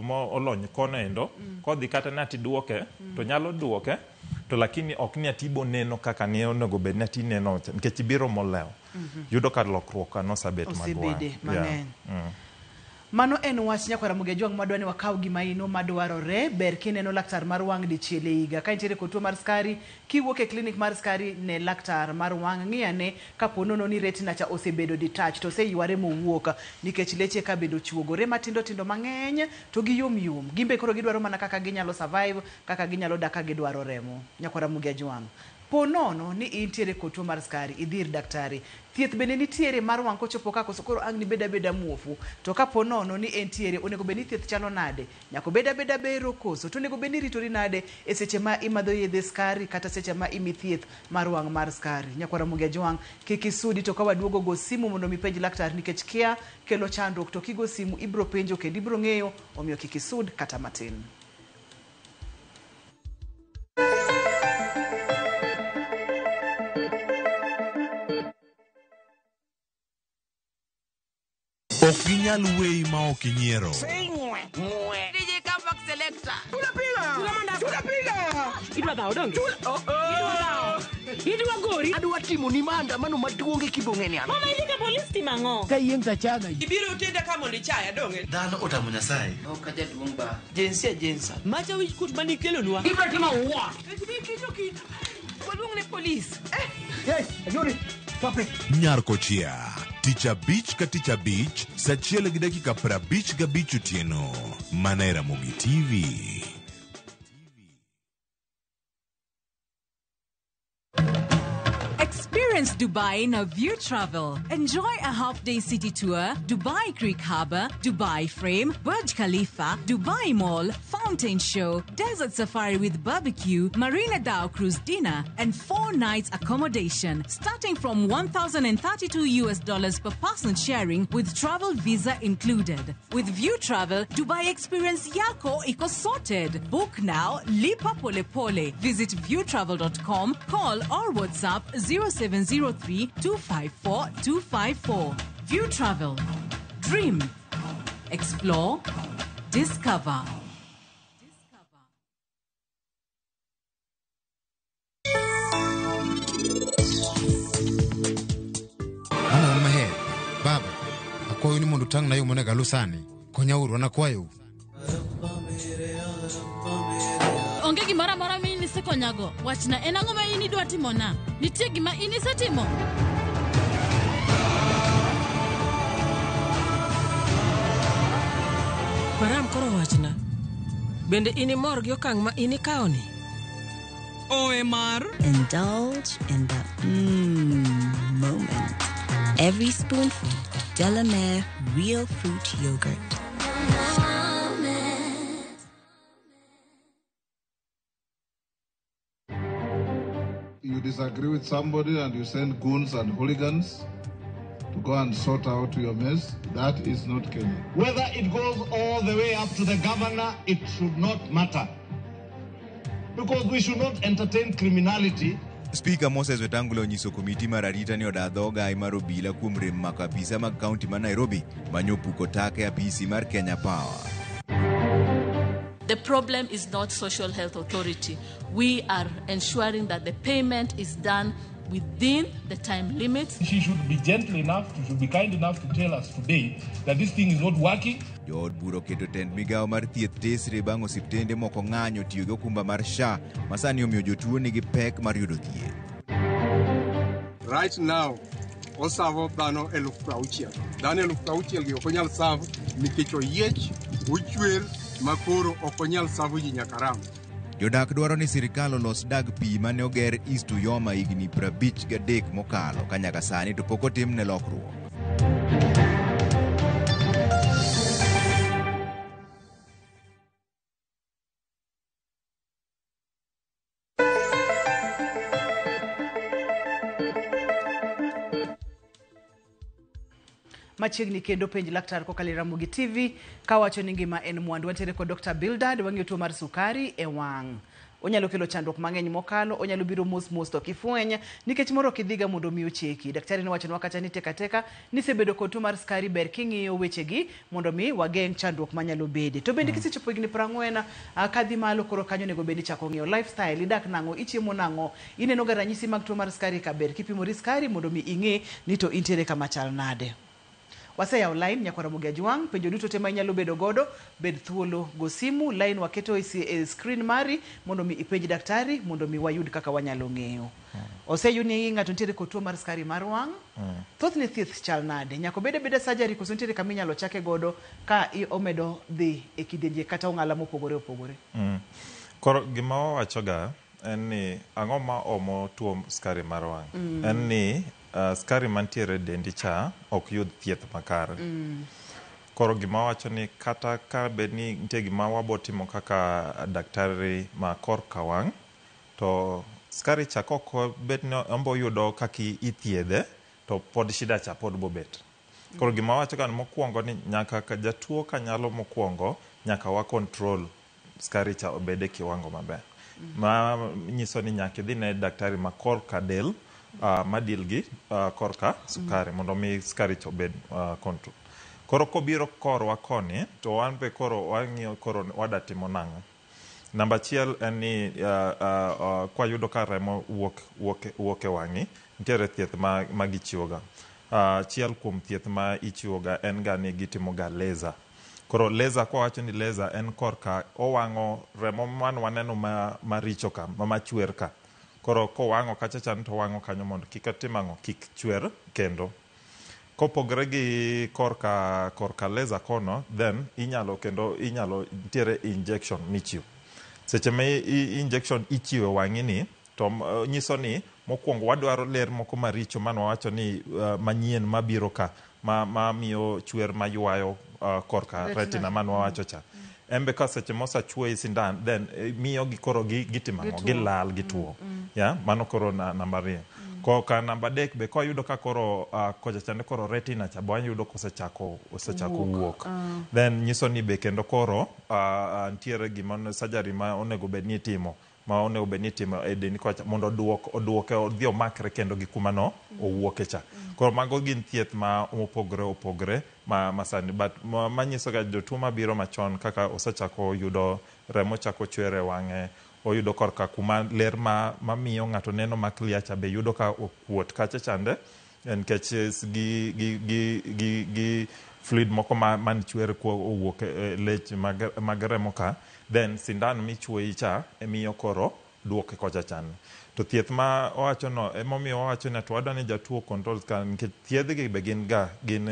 Speaker 2: mo olony kono endo, kodhi kata ni ati duoke, to nyalo duoke, to lakini ok ni ati ibo neno kaka ni onego bed ni ati ineno, nikech ibiro molewo. Yudo ka lokruok ka nosebet mag wang'.
Speaker 1: Osebede mang'eny. Mano en wach nyakwara Ramogi Ajwang' madwa ni wakaw gima ino madwarore. Ber kineno laktar mar wang' dichiel e higa. Ka intiere kod tuo mar skari, kiwuok e klinik mar skari ne laktar mar wang', ng'i ane kapo nono ni retina cha osebedo detached, oseyware mowuok nikech leche ka bende ochuogore matindo tindo mang'eny to giyom yom. Gin be koro gidwaro mana kaka ginyalo survive, kaka ginyalo dak ka gidwaro remo. Nyakwara Ramogi Ajwang'. Po nono ni intiere kod tuo mar skari, idhi ir daktari. Thieth bende nitiere mar wang' kochopo ka koso koro ang' nibed abeda muofu. To kapo nono ni entiere, onego bed ni thieth chalo nade? Nyaka obed abeda bero koso? To onego bed ni iritori nade e seche ma imadho yedhe skari kata seche ma imi thieth mar wang' mar skari? Nyakwar Ramogi Ajwang', kik isudi to ka waduogo go simu mondo mi penj laktar nikech kia kelo chandruok to kigo simu ibro penjo kendo ibro ng'eyo, omiyo kik isud kata matin.
Speaker 8: Ok ginyal weyi ma ok inyiero.
Speaker 4: DJ Comeback Selector.
Speaker 19: Idwa dhawo donge? Idwa dhawo. Idwa gori.
Speaker 20: Adwa timo ni maandamano maduong' e Kibong'eni an.
Speaker 19: Mama idhi ka polis timo ang'o?
Speaker 20: Ka yieng' tachaga.
Speaker 4: Ibiro tenda ka mondo ichaya donge?
Speaker 20: Dhano otamo Nyasaye.
Speaker 4: Ok ajaduong' ba. Jinsia jinsa.
Speaker 19: Macha wich kut manikelonwa. Ibro timo what?
Speaker 4: Waluong ne polis.
Speaker 20: Hey, Ayuri, stop it.
Speaker 8: Nyar Kochia. Tich abich ka tich abich, saa achiel gi dakika 55 otieno. Mana e Ramogi TV.
Speaker 21: Experience Dubai in a View Travel. Enjoy a half-day city tour, Dubai Creek Harbour, Dubai Frame, Burj Khalifa, Dubai Mall, Fountain Show, Desert Safari with barbecue, Marina Dhow Cruise dinner, and 4 nights accommodation, starting from $1,032 per person sharing with travel visa included. With View Travel, Dubai experience yako iko sorted. Book now, lipa pole pole. Visit viewtravel.com, call or WhatsApp 0703 254 254. View Travel. Dream. Explore. Discover.
Speaker 22: Mama maher, baba, akwayo ni mondo utang'na yo monego alu sani. Konyauru, an akwayou.
Speaker 15: Onge gimoro amora ma in isekonyago. Wachna en ang'o ma in idwa timona? Nitie gima in isetimo?
Speaker 23: Param koro wachna. Bende in imor gi okang' ma in ikawoni?
Speaker 4: OMR.
Speaker 24: Indulge in the moment. Every spoonful of Delamere Real Fruit Yogurt.
Speaker 25: You disagree with somebody and you send goons and hooligans to go and sort out your mess. That is not Kenya.
Speaker 26: Whether it goes all the way up to the governor, it should not matter. Because we should not entertain criminality.
Speaker 9: Speaker Moses Wetangula onyiso komiti mar arita ni oda dhogai mar obila kuom rem mako apisa mag kaunti ma Nairobi manyo puko taka e apisi mar Kenya Power.
Speaker 15: The problem is not Social Health Authority. We are ensuring that the payment is done within the time limits.
Speaker 27: She should be gentle enough, she should be kind enough to tell us today that this thing is not working.
Speaker 9: Jood bura oketo tend migawo mar thieth tesre bang' osiptende moko ng'anyo tiyo gi okumba mar SHA ma sani omiyo jotuo nigi pek mar yudo thieth.
Speaker 28: Right now, osavo dhano 60,000. Dhano 60,000 gi ok onyal savo nikech oyiech, ochwer ma koro ok onyal savo ji nyaka ram.
Speaker 9: Jodak dwaro ni sirikal olos dag pi mane oger East Uyoma higni 53 mokalo ka nyaka sani to pok otimne lokruok.
Speaker 1: Machiegni kendo penj laktar kokalo e Ramogi TV kawacho ni ngima en mwandu. Wantiere kod Dr. Bildad, wang'iyo tuo mar sukari e wang'. Onyalo kelo chandruok mang'eny mokalo, onyalo biro mos mos to kifweny nikech moro ok idhiga mondo mi ocheki. Daktari nowachonwa kata ni teka teka nisebedo kod tuo mar sukari, ber king'iyo wechegi mondo mi wageng' chandruok manyalo bede. To bende kisechopo higni 40 kadhi malo koro kanyo onego bed ni ichako ng'iyo lifestyle, idak nang'o, ichiemo nang'o, ineno ga ranyisi mag tuo mar sukari ka ber kipimori sukari mondo mi ing'e ni to intiere kama chal nade. Waseyawo line nyakwa Ramogi Ajwang', penjo duto te ma inyalo bedo godo, bed thuolo go simu, line waketo e e screen mari mondo mi ipenj daktari mondo mi wayud kaka wanyalo ng'eyo. Oseyud ni ng'ato nitiere kod tuo mar skari mar wang', thothne thieth chal nade? Nyaka obed abeda surgery koso nitiere kama inyalo chake godo ka omedo dhi e kidienje kata ong'ala mopogore opogore?
Speaker 2: Koro gima wawachoga en ni ang'o ma omo tuo skari mar wang'? En ni skari mantiere e dendi cha ok yud thieth makare. Koro gima wawacho ni kata ka bed ni nitie gima wabo timo kaka daktari ma korka wang', to skari cha kok bet ni ombo yudo kaka ithiedhe, to pod shida cha pod bobet. Koro gima wawacho ga ni mokwongo ni nyaka ka jatuo ka nyalo mokwongo nyaka wa control skari cha obed e kiwango maber. Ma nyiso ni nyaka idhi ne daktari ma korka del ma deal gi korka sukari mondo mi skari cha obed control. Koro kobiro korwa koni to wan be koro wang'iyo koro wada timo nang'o. Namba achiel en ni kwayudo ka remo wuok e wang'i, nitiere thieth ma gichiwo ga. Achiel kuom thieth ma ichiwo ga en ga ni gitimo ga laser. Koro laser, kwawacho ni laser en korka owang'o remo man waneno maricho ka, machwer ka. Koro kowang'o kacha cha to owang'o kanyo mondo kik tim ang'o, kik chwer kendo. Kopogre gi korka laser kono, then inyalo kendo inyalo nitiere injection michiwo. Seche ma injection ichiwo e wang'i ni, to nyiso ni mokwongo wadwaro ler moko maricho mane wawacho ni manyien mabiro ka ma miyo chwer maywayo korka retina mane wawacho cha. En be ka seche mosechuoyi sindan, then miyo gi koro gitimo ang'o? Gilal gituo. Yeah, mano koro namba ariyo. Koka namba adek be kwayudo ka koro kocha chande koro retina cha be wayudo kosechako osechako wuok. Then nyiso ni be kendo koro nitiere gima surgery ma onego bed ni itimo ma onego bed ni itimo e dendi kocha mondo oduok oduoke odhi omakre kendo gi kuma no owuoke cha. Koro mago gin thieth ma mopogore opogore ma sani, but manyiso ga jotuo mabiro machon kaka osechako yudo remo chako chwer e wang'e, oyudo korka kuma ler ma mamiyo ng'ato neno ma clear cha be yudo ka okuot kacha chande nikech gi fluid moko ma man chwer owuok e lech mag remo ka, then sindan michuoyi cha emiyo koro duoke kocha chande. To thieth ma owacho no emomiyo wawacho ni to wadwa ni jatuo control ka nikech thiedhgi be gin ga gin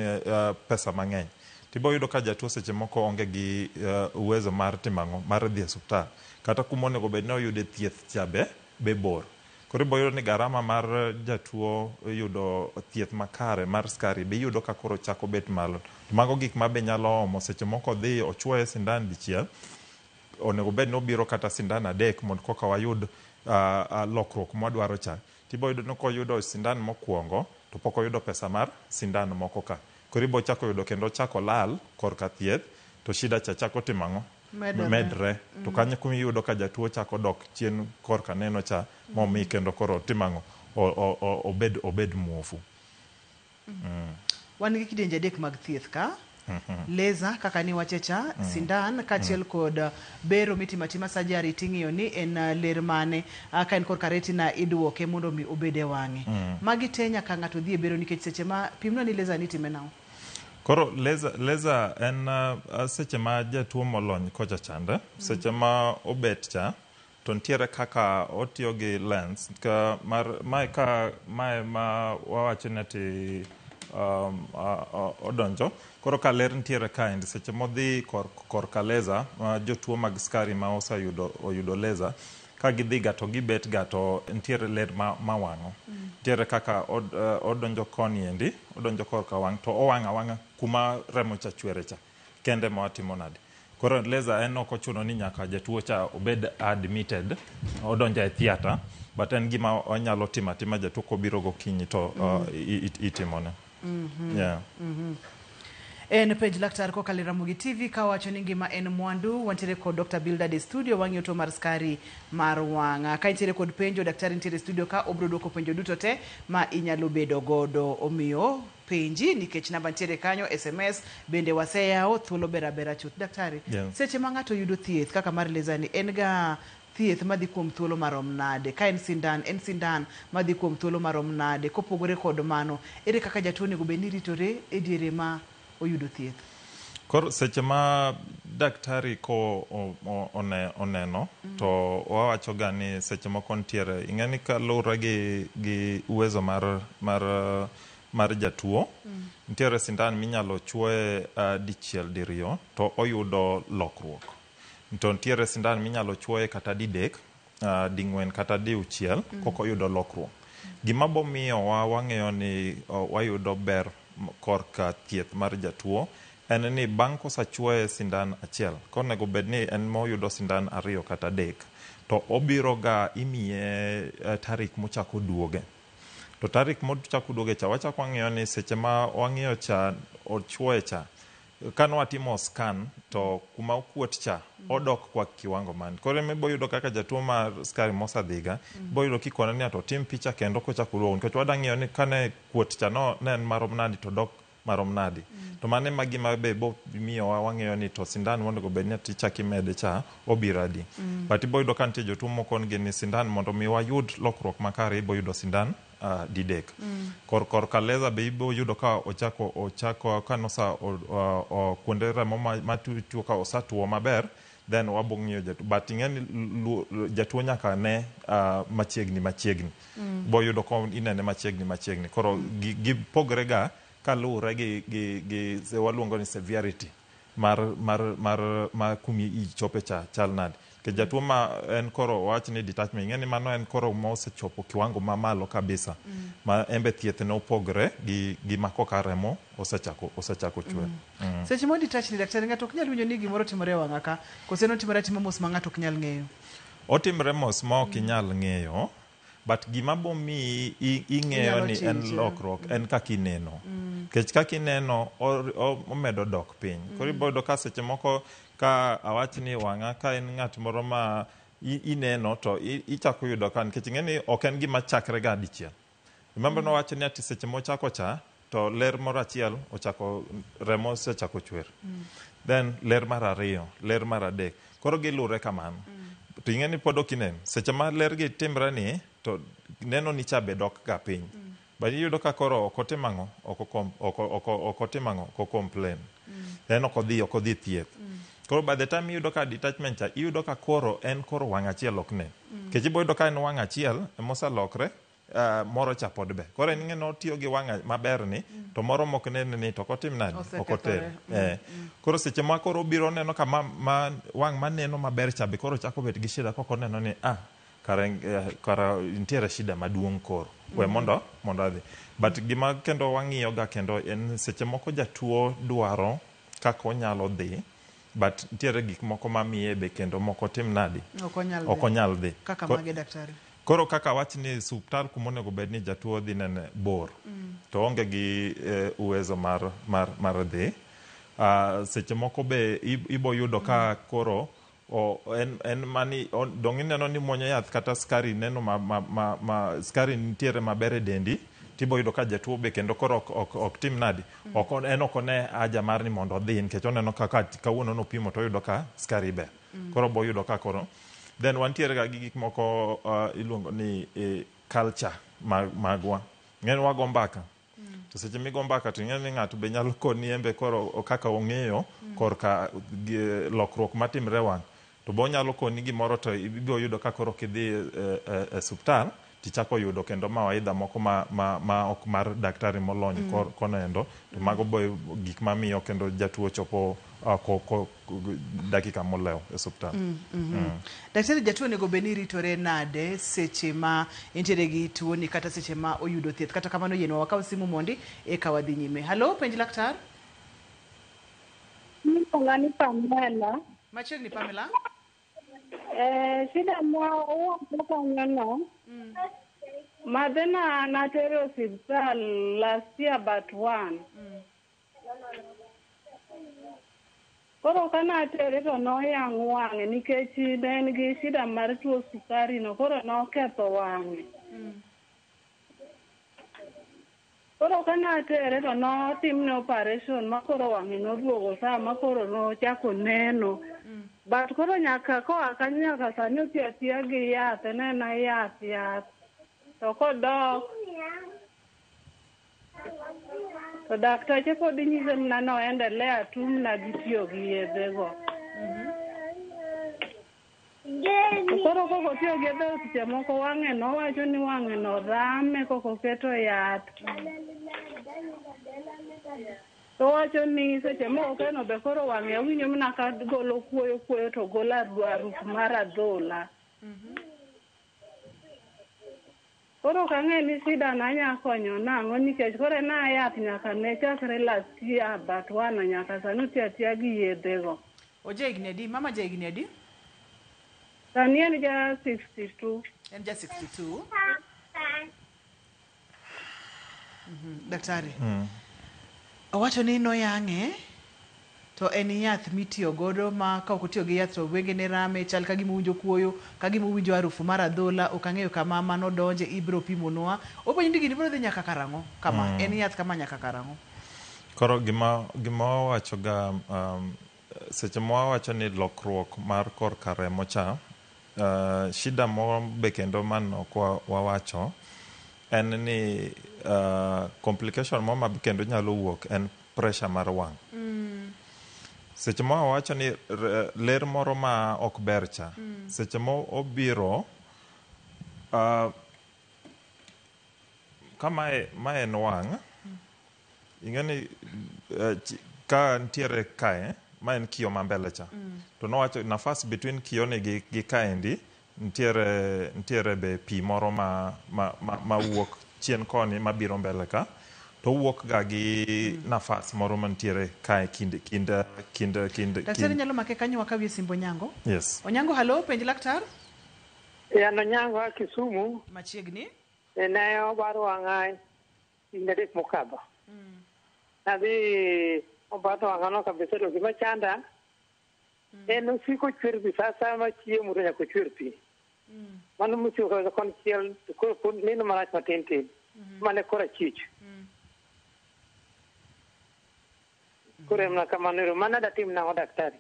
Speaker 2: pesa mang'eny. Tibo yudo ka jatuo seche moko onge gi uwezo mar timo ang'o, mar dhi e osiptal. Kata kuma onego bed ni oyude thieth cha be bor. Koro ibo yudo ni garama mar jatuo yudo thieth makare mar skari be iyudo ka koro chako bet malo. Mago gik ma be nyalo omo seche moko odhi ochuoye sindan dichiel, onego bed ni obiro kata sindan adek mondo koka wayud lokruok mwadwaro cha. Tibo yudo ni koyudo sindan mokwongo to pok oyudo pesa mar sindan moko ka. Koro ibo chako yudo kendo chako lal korka thieth to shida cha chako timo ang'o? Medre. To kanyo kuma iyudo ka jatuo chako dok chien korka neno cha momi kendo koro timo ang'o? Obed muofu.
Speaker 1: Wan gi kidienje adek mag thieth ka. Laser kaka niwache cha, sindan kaachiel kod bero mitimo atima surgery ting'iyo ni en ler mane ka en korka retina iduoke mondo mi obed e wang'e. Magi te nyaka ng'ato dhi e bero nikech seche ma pimna ni laser ni itime nang'o?
Speaker 2: Koro laser en seche ma jatuo molony kocha chande, seche ma obet cha to nitiere kaka otiyo gi lens ka mar mae ka mae ma wawacho ni ati odonjo. Koro ka ler nitiere kaendi seche modhi korka laser ma jotuo mag skari ma oseyudo oyudo laser ka gidhi ga to gibet ga to nitiere ler ma wang'o. Nitiere kaka odonjo koni endi, odonjo korka wang' to owang'o awang'a kuma remo cha chwere cha kende ma watimo nade. Koro laser en ok ochuno ni nyaka jatuo cha obed admitted, odonjo e theatre, but en gima onyalo timo atima jatuo kobiro gokinyi to itimone. Yeah.
Speaker 1: En penj laktar kokalo e Ramogi TV kawacho ni ngima en mwandu. Wantiere kod Dr. Bildad e studio wang'iyo tuo mar skari mar wang'. Ka intiere kod penjo, daktari nitiere e studio ka obiro duoko penjo duto te ma inyalo bedo godo. Omiyo penji nikech namba nitiere kanyo, SMS bende waseyawo, thuolo ber abera chuth. Daktari, seche ma ng'ato yudo thieth kaka mar laser ni en ga thieth madhi kuom thuolo marom nade? Ka en sindan, en sindan madhi kuom thuolo marom nade? Kopogore kod mano, ere kaka jatuo onego bed ni ritore e diere ma oyudo thieth?
Speaker 2: Koro seche ma daktari ko oneno to wawacho ga ni seche moko nitiere ing'e ni kaluwore gi uwezo mar jatuo nitiere sindan minyalo chuoye dichiel diriyo to oyudo lokruok. To nitiere sindan minyalo chuoye kata didek, ding'wen kata diuchiel kok oyudo lokruok. Gima bomiyo wang'eyo ni wayudo ber korka thieth mar jatuo en ni bang' kosechuoye sindan achiel, konego bed ni en moyudo sindan 2 kata 3, to obiro ga imiye tarik mochako duoge. To tarik mochako duoge cha wachako wang'iyo ni seche ma wang'iyo cha ochuoye cha, kane watimo scan to kuma okuot cha odok kwa kiwango man. Koro ema ibo yudo kaka jatuo mar sukari mosadhiga, ibo yudo kikone ni to tim picha kendo kochako duogo, nikech wadwa ng'iyo ni kane kuot cha no ne en marom nadi to dok marom nadi. To mano ema gima be bo miyowa wang'eyo ni to sindan monego bed ni tichako imede cha obiro adi. But ibo yudo ka nitie jotuo moko ni sindan mondo mi wayud lokruok makare ibo yudo sindan didek. Korka laser be ibo yudo ka ochako kanosa kuonde remo matuo ka osatuo maber, then wabo ng'iyo jatuo. But ing'e ni jatuo nyaka ne machiegni. Ibo yudo ka inene machiegni. Koro gipogre ga kaluwore gi waluongo ni severity mar kumi ichope cha chal nade. Nikech jatuo ma en koro wach ni detachment, ing'e ni mano en koro mosechopo kiwango mamalo kabisa. Ma embe thieth ne opogre gi ma koka remo osechako chwer.
Speaker 1: Seche mo detach ni daktari, ng'ato ok nyal winjo ni gimoro timore e wang'a ka, kose notimore atima mos ma ng'ato ok nyal ng'eyo?
Speaker 2: Otimre mos ma ok inyal ng'eyo. But gima bomiyi ing'eyo ni en lokruok en kaka ineno. Nikech kaka ineno omedo dok piny. Koro ibo yudo ka seche moko ka awach ni wang'a ka en ng'at moro ma ineno to ichako yudo ka nikech ing'e ni ok en gima chakre ga dichiel. Remember nowacho ni ati seche mochako cha to ler moro achiel ochako remo osechako chwer. Then ler mar 2, ler mar 3. Koro gilure kamano. To ing'e ni pod ok inen. Seche ma ler gi timre ni to neno ni cha be dok ga piny. But iyudo ka koro ok otim ang'o, ok otim ang'o, ok complain. Then ok odhi thieth. Koro by the time iyudo ka detachment cha, iyudo ka koro en koro wang' achiel ok nen. Nikech ibo yudo ka en wang' achiel emoselokre, moro cha pod be. Koro en ing'e ni otiyo gi wang' maber ni, to moro mok nen ni to ok otim nade, ok oter. Koro seche ma koro obiro neno ka ma wang' maneno maber cha be koro chako bet gi shida kok oneno ni kara nitiere shida maduong' koro. We mondo adhi. But gima kendo wang'iyo ga kendo en seche moko jatuo dwaro kaka onyalo dhi, but nitiere gik moko mamiye be kendo moko tim nadi, ok onyal dhi.
Speaker 1: Kaka mage daktari?
Speaker 2: Koro kaka wach ni suptal kuma onego bed ni jatuo dhi nene bor, to onge gi uwezo mar dhi. Seche moko be ibo yudo ka koro en mani dong' ineno ni muonyo yath kata sukari neno ma sukari nitiere maber e dendi, tibo yudo ka jatuo be kendo koro ok tim nadi, en ok one haja mar ni mondo odhi nikech oneno kaka kawuono nopimo to oyudo ka sukari ber. Koro bo yudo ka koro then wantiere ga gi gik moko iluongo ni culture magwa. Ng'eny wago mbaka. To seche migo mbaka to ing'e ni ng'ato be nyalo koni embe koro kaka ong'eyo korka lokruok matimre wang'. To bo nyalo koni gimoro to ibiro yudo ka koro kidhi e suptal tichako yudo kendo mawaidha moko ma ok mar daktari molony kono endo. To mago bo gik mamiyo kendo jatuo chopo dakika molewo e suptal.
Speaker 1: Daktari, jatuo onego bed ni ritore nade seche ma entiere gi tuoni kata seche ma oyudo thieth? Kata kamano yienwa wakaw simu mondi eka wadhi nyime. Halo, penj laktar.
Speaker 3: Iluonga ni Pamela.
Speaker 1: Machiegni Pamela.
Speaker 3: Shida ma owuok kanyono, madhena natero osiptal last year but one. Koro kanatere to noyang' wang'e nikech ne en gi shida mar tuo sukari no, koro noketho wang'e. Koro kanatere to notimne operation ma koro wang'e noduogo sa ma koro nochako neno. But koro nyaka koa kanyo nyaka sani otiyo atiya gi yath, en ena yath. To kodok To daktache pod nyise mana ni oendelea tu mana gi tiyo gi yedhego. To koro kok otiyo gi yedhego seche moko wang'e no owacho ni wang'e no rame kok oketo yath. To owacho ni seche moko keno be koro wang'e owinjo mana ka golo kuoyo kuoyo to golo harufu mar adhola. Koro ok ang'e ni shida na anya konyo nang'o nikech koro en a yath nyaka ne chakre last year but one nyaka sani otiyo atiya gi yedhego.
Speaker 1: Oja higni adi? Mama ja higni adi?
Speaker 3: Sani en ja 62.
Speaker 1: En ja 62. Daktari. Owacho ni noyang'e to en yath mitiyo godo ma ka ok otiyo gi yath to wengene rame chal ka gima owinjo kuoyo ka gima owinjo harufu mar adhola ok ang'eyo kama mano donje ibiro pimonwa openjo ni gini biro dhi nyaka karang'o kama en yath kama nyaka karang'o.
Speaker 2: Koro gima wawacho ga seche ma wawacho ni lokruok mar korka remo cha shida moro be kendo mano ok wawacho en ni complication moro ma kendo nyalo wuok en pressure mar wang'. Seche ma wawacho ni ler moro ma ok ber cha, seche ma obiro ka mae en wang', ing'e ni ka nitiere kae, ma en kiyo ma mbele cha. To nowacho nafas between kiyo ni gi kaendi nitiere be pi moro ma wuok chien koni mabiro mbele ka. To wuok ga gi nafas moro mantiere kae kind
Speaker 1: Daktari nyalo make kanyo wakawie simbo Onyango.
Speaker 2: Yes.
Speaker 1: Onyango, halo, penj laktar.
Speaker 5: An Onyango a Kisumu.
Speaker 1: Machiegni.
Speaker 5: Ne obaro wang'a higni adek mokadho. Nadhi obaro wang'a no kabisa to gima chanda en osiko chwer pi sa ma chiemo to nyaka ochwer pi. Mano mosiko kabisa konchiel to koro neno marach matin tin. Mane koro achich. Koro en mana kamano ero. Mano datim nang'o daktari?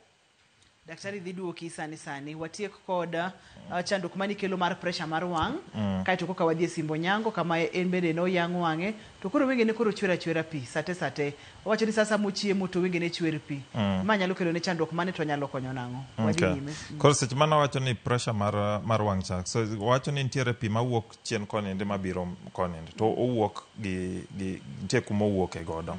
Speaker 1: Daktari dhi duoki sani sani. Watiek kod chandruok manikelo mar pressure mar wang'. Kaeto koka wadhi e simbo Onyango kama en bende noyang' wang'e to koro wengene koro chwer achwera pi sate sate. Owacho ni sasa mochiemo to wengene chwer pi. Ma nyalo kelo ne chandruok mane to nyalo konyo nang'o? Wadhi nyime.
Speaker 2: Koro seche mane wawacho ni pressure mar wang' cha. So wacho ni nitiere pi mawuok chien koni endi mabiro koni endi. To owuok gi nitie kuma owuoke godo.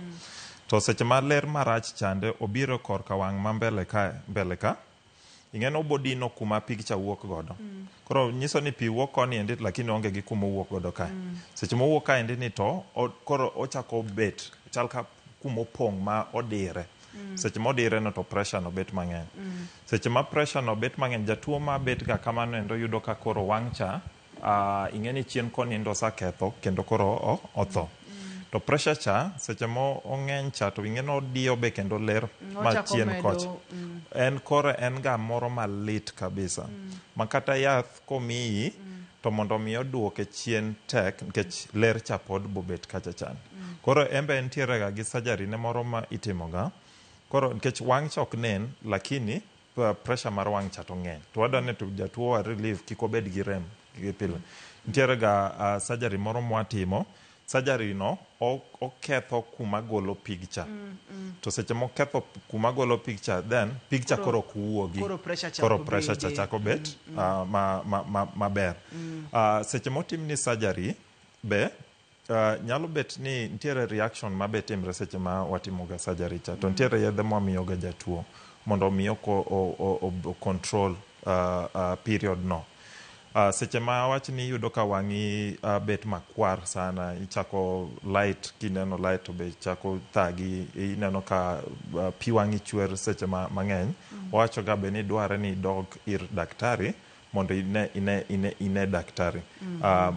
Speaker 2: To seche ma ler marach chande obiro korka wang' ma mbele ka, ing'e ni obodino kuma pig cha wuok godo. Koro nyiso ni pi wuok koni endi lakini onge gi kuma owuok godo kae. Seche mowuok kae endi ni to koro ochako bet chal ka kuma opong' ma odire. Seche modire no to pressure no bet mang'eny. Seche ma pressure no bet mang'eny, jatuo ma bet ga kamano endo yudo ka koro wang' cha ing'e ni chien koni endi oseketho kendo koro otho. To pressure cha seche mo ong'eny cha to ing'e ni odiyo be kendo ler ma chien kocha. En koro en ga moro malit kabisa. Ma kata yath komiyi to mondo mi oduoke chien tek nikech ler cha pod bobet kacha chan. Koro en be nitiere ga gi surgery ne moro ma itimoga. Koro nikech wang' cha ok nen lakini pressure mar wang' cha to ng'eny. To wadwa ni to jatuo wa relieve kik obed gi rem gi pile. Nitiere ga surgery moro mwatimo. Surgery no oketho kuma golo pig cha. To seche moketho kuma golo pig cha, then pig cha koro ok wuogi.
Speaker 1: Koro pressure cha
Speaker 2: chako bet maber. Seche motimni surgery be nyalo bet ni nitiere reaction mabe timre seche ma watimoga surgery cha. To nitiere yedhe mwamiyoga jatuo mondo omi o control period no. Seche ma wach ni iyudo ka wang'i bet makwar sana, ichako light, kineno light to be chako thagi, ineno ka pi wang'i chwer seche mang'eny. Wawacho ga be ni dware ni idog ir daktari mondo ine daktari.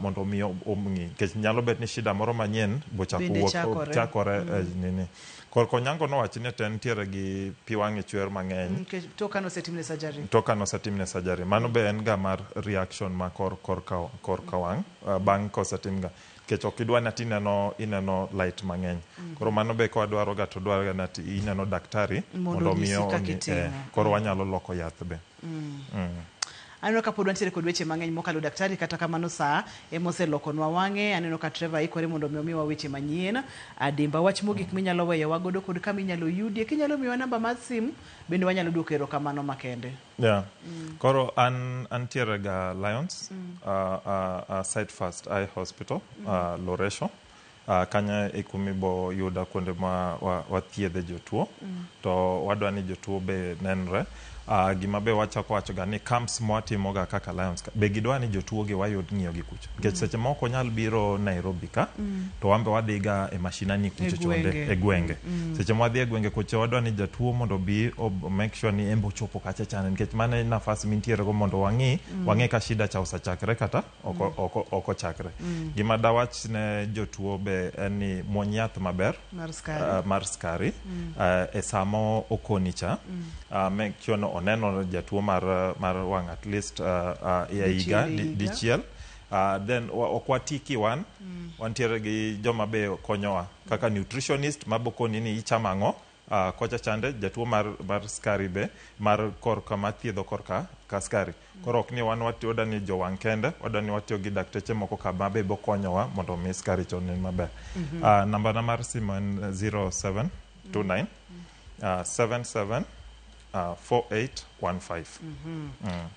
Speaker 2: Mondo omi ong'i nikech nyalo bet ni shida moro manyien bochako wuok chakore nini. Korka Onyango nowacho ni to nitiere gi pi wang'e chwer mang'eny.
Speaker 1: Tok kane osetimne surgery.
Speaker 2: Tok kane osetimne surgery. Mano be en ga mar reaction ma korka wang' bang' kosetim ga. Nikech ok idwa ni ati ineno light mang'eny. Koro mano be ka wadwaro ga to dwaro ga ni ati ineno daktari mondo omi ong'i. Koro wanyalo loko yath be.
Speaker 1: Aneno ka pod wantiere kod weche mang'eny mokalo daktari, kata kamano saa ema oselokonwa wang'e. Aneno ka Trevor ikore mondo mi omiwa weche manyien. Adimba wach mogik minyalo weyowa godo kod kama inyalo yudie. Kinyalo miwa namba mar simu, bende wanyalo duoko erokamano makende.
Speaker 2: Yeah. Koro an antiere ga Lions Site First Eye Hospital Loresho. Kanyo e kuma ibo yuda kuonde ma wathiedhe jotuo. To wadwa ni jotuo be nenre. Gima be wachako wacho ga ni camps mwatimo ga kaka Lions ka, be gidwa ni jotuo gi wayud ng'iyo gi kucho. Nikech seche moko onyal biro Nairobi ka, to wan be wadhi ga e mashinani kucho chonde e gwenge. Seche mwadhi e gwenge kucho wadwa ni jatuo mondo obi make sure ni en be ochopo kacha chande nikech mano e nafas mintiere go mondo wang'i wang'e ka shida cha osechakre kata ok ochakre. Gima dawach ne jotuo be en ni muony yath maber
Speaker 1: Mar skari.
Speaker 2: Mar skari e sama okoni cha make sure no oneno jatuo mar wang' at least e higa
Speaker 1: Dichiel e higa.
Speaker 2: Dichiel. Then ok watiki wan wantiere gi joma be konyowa kaka nutritionist mabokoni ni ichamo ang'o kocha chande jatuo mar skari be mar korka mathiedho korka ka skari. Koro ok ni wan wadwa ni jowang' kende, wadwa ni watiyo gi dakteche moko ka ma be bokonyowa mondo mi skari cha onen maber. Namba na mar simu en 0729 77 4815.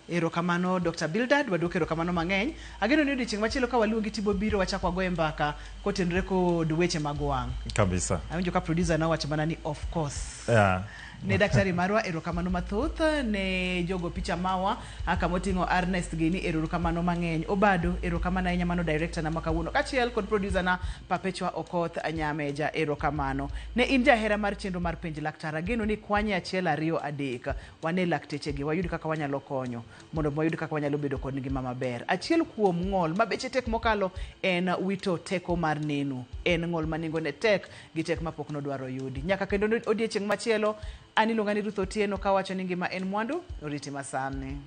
Speaker 1: Erokamano Dr. Bildad, waduoko erokamano mang'eny. Ageno ni odiochieng' machielo ka waluongi tibo biro wachak wagoye mbaka kotenore kod weche mag wang'.
Speaker 2: Kabisa.
Speaker 1: Awinjo ka producer nowacho mana ni of course.
Speaker 2: Yeah.
Speaker 1: Ne daktari marwa erokamano mathoth, ne jogo picha mawa kama oting'o Ernest gini erokamano mang'eny. Obado erokamano ahinya mano director na ma kawuono kaachiel kod producer na Perpetua Okoth Nyameja erokamano. Ne in jahera mar chenro mar penj laktar, ageno ni kwanye achiel ariyo adek wane laktechegi wayud kaka wanyalo konyo mondo wayud kaka wanyalo bedo kod ngima maber. Achiel kuom ng'ol ma beche tek mokalo en wito teko mar neno. En ng'ol ma nengone tek gi tek mapok nodwaro yudi. Nyaka kendo odiechieng' machielo, an iluonga ni Ruth Otieno kawacho ni ngima en mwandu, oriti masani.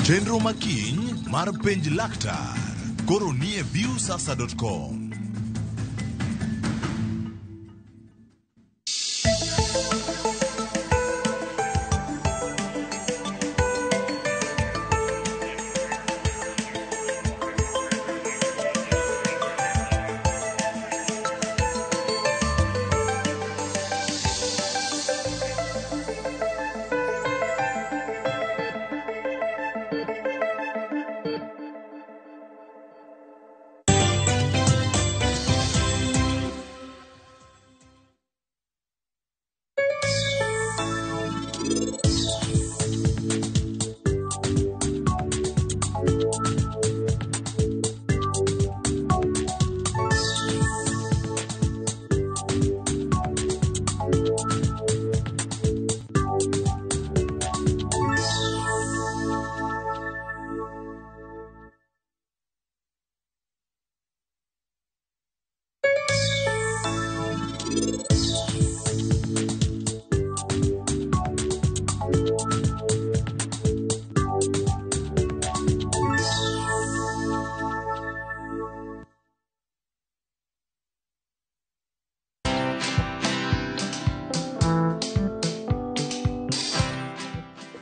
Speaker 8: Chenro makiny mar penj laktar koro nie viewsasa.com.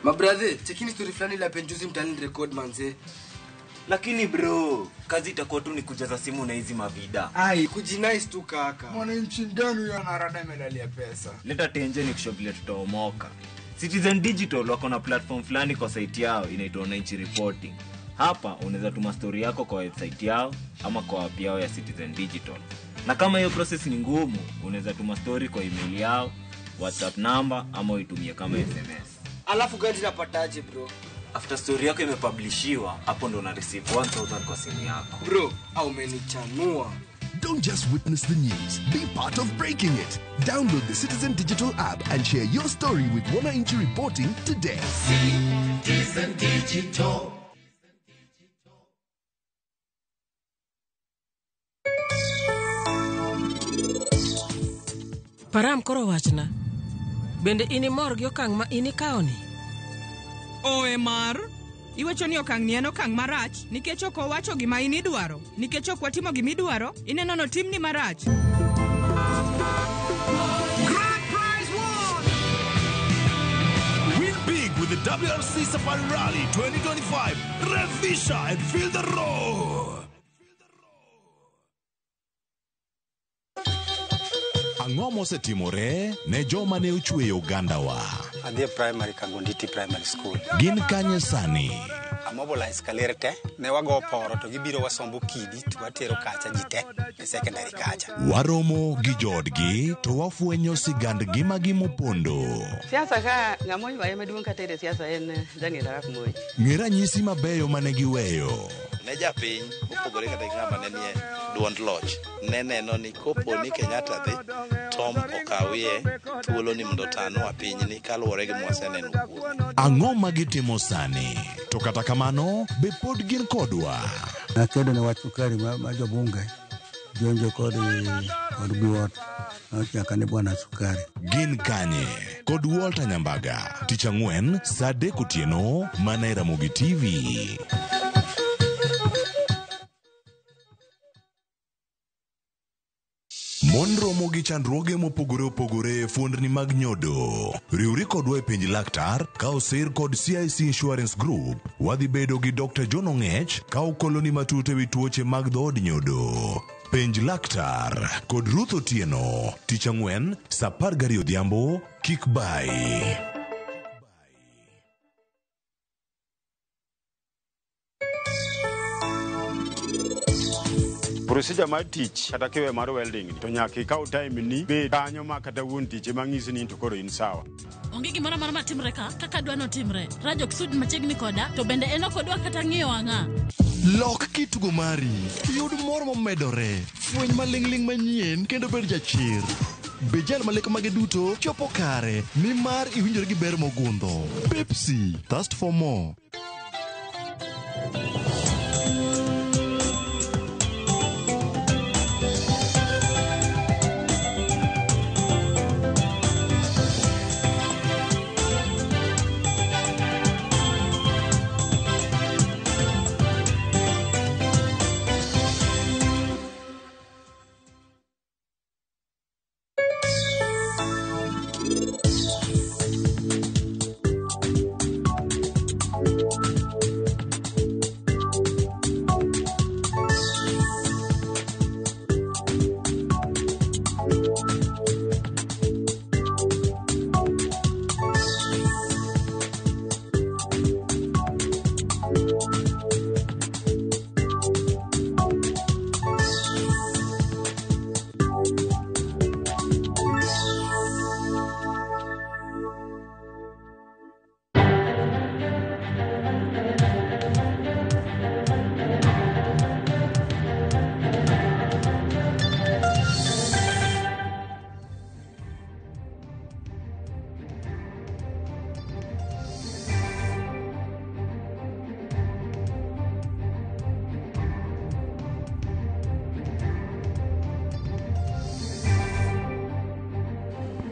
Speaker 6: Mabrathe, chekini story fulani la penjuzi mtaani record manze.
Speaker 7: Lakini bro, kazi itakuwa tu ni kujaza simu na hizi mavida.
Speaker 6: Ai, kujinice tu kaka.
Speaker 10: Mwananchi gani huyo anarada medali ya pesa?
Speaker 7: Leta tenje ni kusho vile tutaomoka. Citizen Digital wako na platform fulani kwa site yao inaitwa Wananchi Reporting. Hapa unaweza tuma story yako kwa website yao ama kwa app yao ya Citizen Digital. Na kama hiyo process ni ngumu, unaweza tuma story kwa email yao, WhatsApp number ama uitumie kama SMS.
Speaker 6: Alafu gari napataje bro?
Speaker 7: After story yako imepublishiwa, hapo ndo una receive 1000 kwa simu yako.
Speaker 6: Bro, au umenichanua.
Speaker 11: Don't just witness the news, be part of breaking it. Download the Citizen Digital app and share your story with Wananchi Reporting today.
Speaker 12: Citizen Digital.
Speaker 23: Param koro wachna. Bende in imor gi okang' ma in ikawoni?
Speaker 4: OMR, iwacho ni okang' ni en okang' marach nikech ok owacho gima in idwaro. Nikech ok watimo gima idwaro, ineno notimni marach.
Speaker 12: Grand prize won!
Speaker 8: WRC Safari Rally 2025. Revisha and feel the roar. Ang'o mosetimore ne joma ne ochweyo ogandawa?
Speaker 13: Adhi e primary Kagonditi Primary School.
Speaker 8: Gin kanye sani?
Speaker 13: Amobilize kaler te, ne wago poro to gibiro wasombo kidi to watero kacha ji te e secondary kacha.
Speaker 8: Waromo gi joodgi to wafwenyo sigand ngimagi mopondo.
Speaker 14: Siasa ka ng'ama oywaye maduong' katere siasa en Daniel Arap Moi.
Speaker 8: Ng'e ranyisi mabeyo mane giweyo.
Speaker 16: Ne japiny mopogore kata gi ng'ama ne nie duond loch ne neno ni kopo ni Kenyatta dhi Tom okawie thuolo ni mondo otanwa pinyni kaluwore gi mwaseneno kuome.
Speaker 8: Ang'o ma gitimo sani? To kata kamano, be pod gin kodwa?
Speaker 17: Nakedo ne wach sukari ma jobunge jonjo kod biwot nochaka ni bwana sukari.
Speaker 8: Gin kanye? Kod Walter Nyambaga, tich ang'wen saa 3 otieno mana e Ramogi TV. Mon romo gi chandruoge mopogore opogore e fuondni mag nyodo. Riwri kodwa e penj laktar ka osir kod CIC Insurance Group. Wadhi bedo gi Dr. John Ong'ech ka okoloni matut ewi tuoche mag dhood nyodo. Penj laktar kod Ruth Otieno, tich ang'wen saa 12 odhiambo, kik bai.
Speaker 18: Procedure mar tich kata kiwe mar welding to nyaka ikaw time ni bed kanyo ma kata wuon tich ema ng'isi ni to koro in sawa.
Speaker 15: Onge gimoro amora matimre ka kaka adwa notimre. Raj ok sud machiegni koda to bende en ok odwa kata ng'iyo wang'a.
Speaker 19: Lok kitugo mari, yud mor momedore, fweny maling'ling' manyien kendo bed jachir. Be jal ma lek mage duto chopo kare nimar iwinjori gi ber mogundho. Pepsi, thirst for more.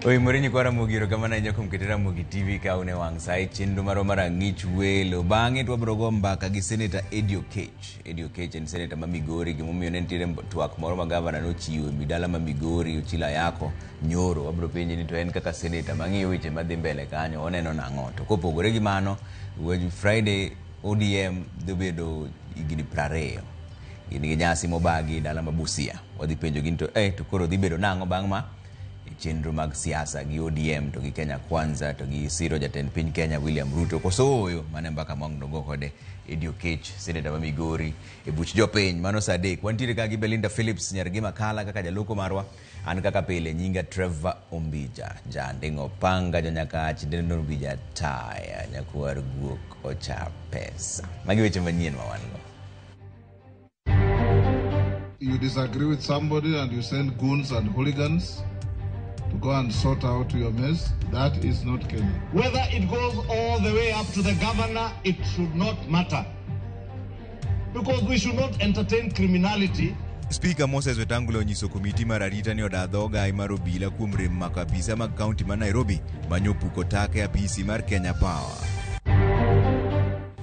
Speaker 9: Oimore nyikwa Ramogi erokamano ahinya kuom kete Ramogi TV ka une wang' sa e chenro marwa mar ang'ich welo. Bang'e to wabiro go mbaka gi Senator Eddie Oketch. Eddie Oketch en senator ma Migori, gimomiyo ne nitiere twak moro ma gavana nochiwo e midala ma Migori, Ochilo Ayako, nyoro. Wabiro penje ni to en kaka senator mang'iyo weche madhi mbele kanyo, oneno nang'o. To kopogore gi mano, Friday ODM dhi bedo higni 20. Gin gi nyasi mobagi dala ma Busia. Wadhi penjo gi ni to to koro dhi bedo nang'o bang' ma? Chenro mag siasa gi ODM to gi Kenya Kwanza to gi siro jatend piny Kenya William Ruto koso ooyo mane mbaka ma wang' nogo kode Eddie Oketch, senator ma Migori e buch jopiny. Mano saa 3 wantiere ka gi Belinda Phillips nyar gi Makala kaka jaloko marwa, an kaka pile nyinga Trevor Ombija janding'o panga jonyakach Dendo Ombija taya nyakwar guok ocha pesa. Magi weche manyien ma wan go.
Speaker 25: You disagree with somebody and you send goons and hooligans to go and sort out your mess. That is not Kenya.
Speaker 26: Whether it goes all the way up to the governor, it should not matter. Because we should not entertain criminality.
Speaker 9: Speaker Moses Wetangula onyiso komiti mar arita ni oda dhogai mar obila kuom rem mako apisa mag kaunti ma Nairobi manyo puko taka e apisi mar Kenya Power.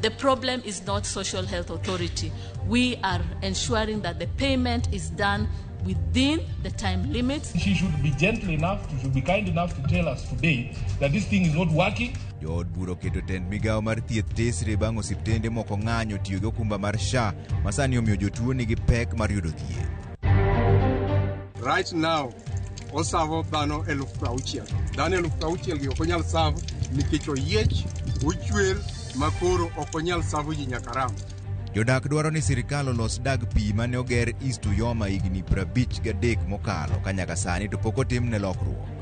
Speaker 15: The problem is not Social Health Authority. We are ensuring that the payment is done within the time limits.
Speaker 27: She should be gentle enough, she should be kind enough to tell us today that this thing is not working.
Speaker 9: Jood bura oketo tend migawo mar thieth tesre bang' osiptende moko ng'anyo tiyo gi okumba mar SHA ma sani omiyo jotuo nigi pek mar yudo thieth.
Speaker 2: Right now, osavo dhano 60,000. Dhano 60,000 gi ok onyal savo nikech oyiech, ochwer ma koro ok onyal savo ji nyaka ram.
Speaker 9: Jodak dwaro ni sirkal olos dag pi mane oger East Uyoma higni 53 mokalo ka nyaka sani to pok otimne lokruok.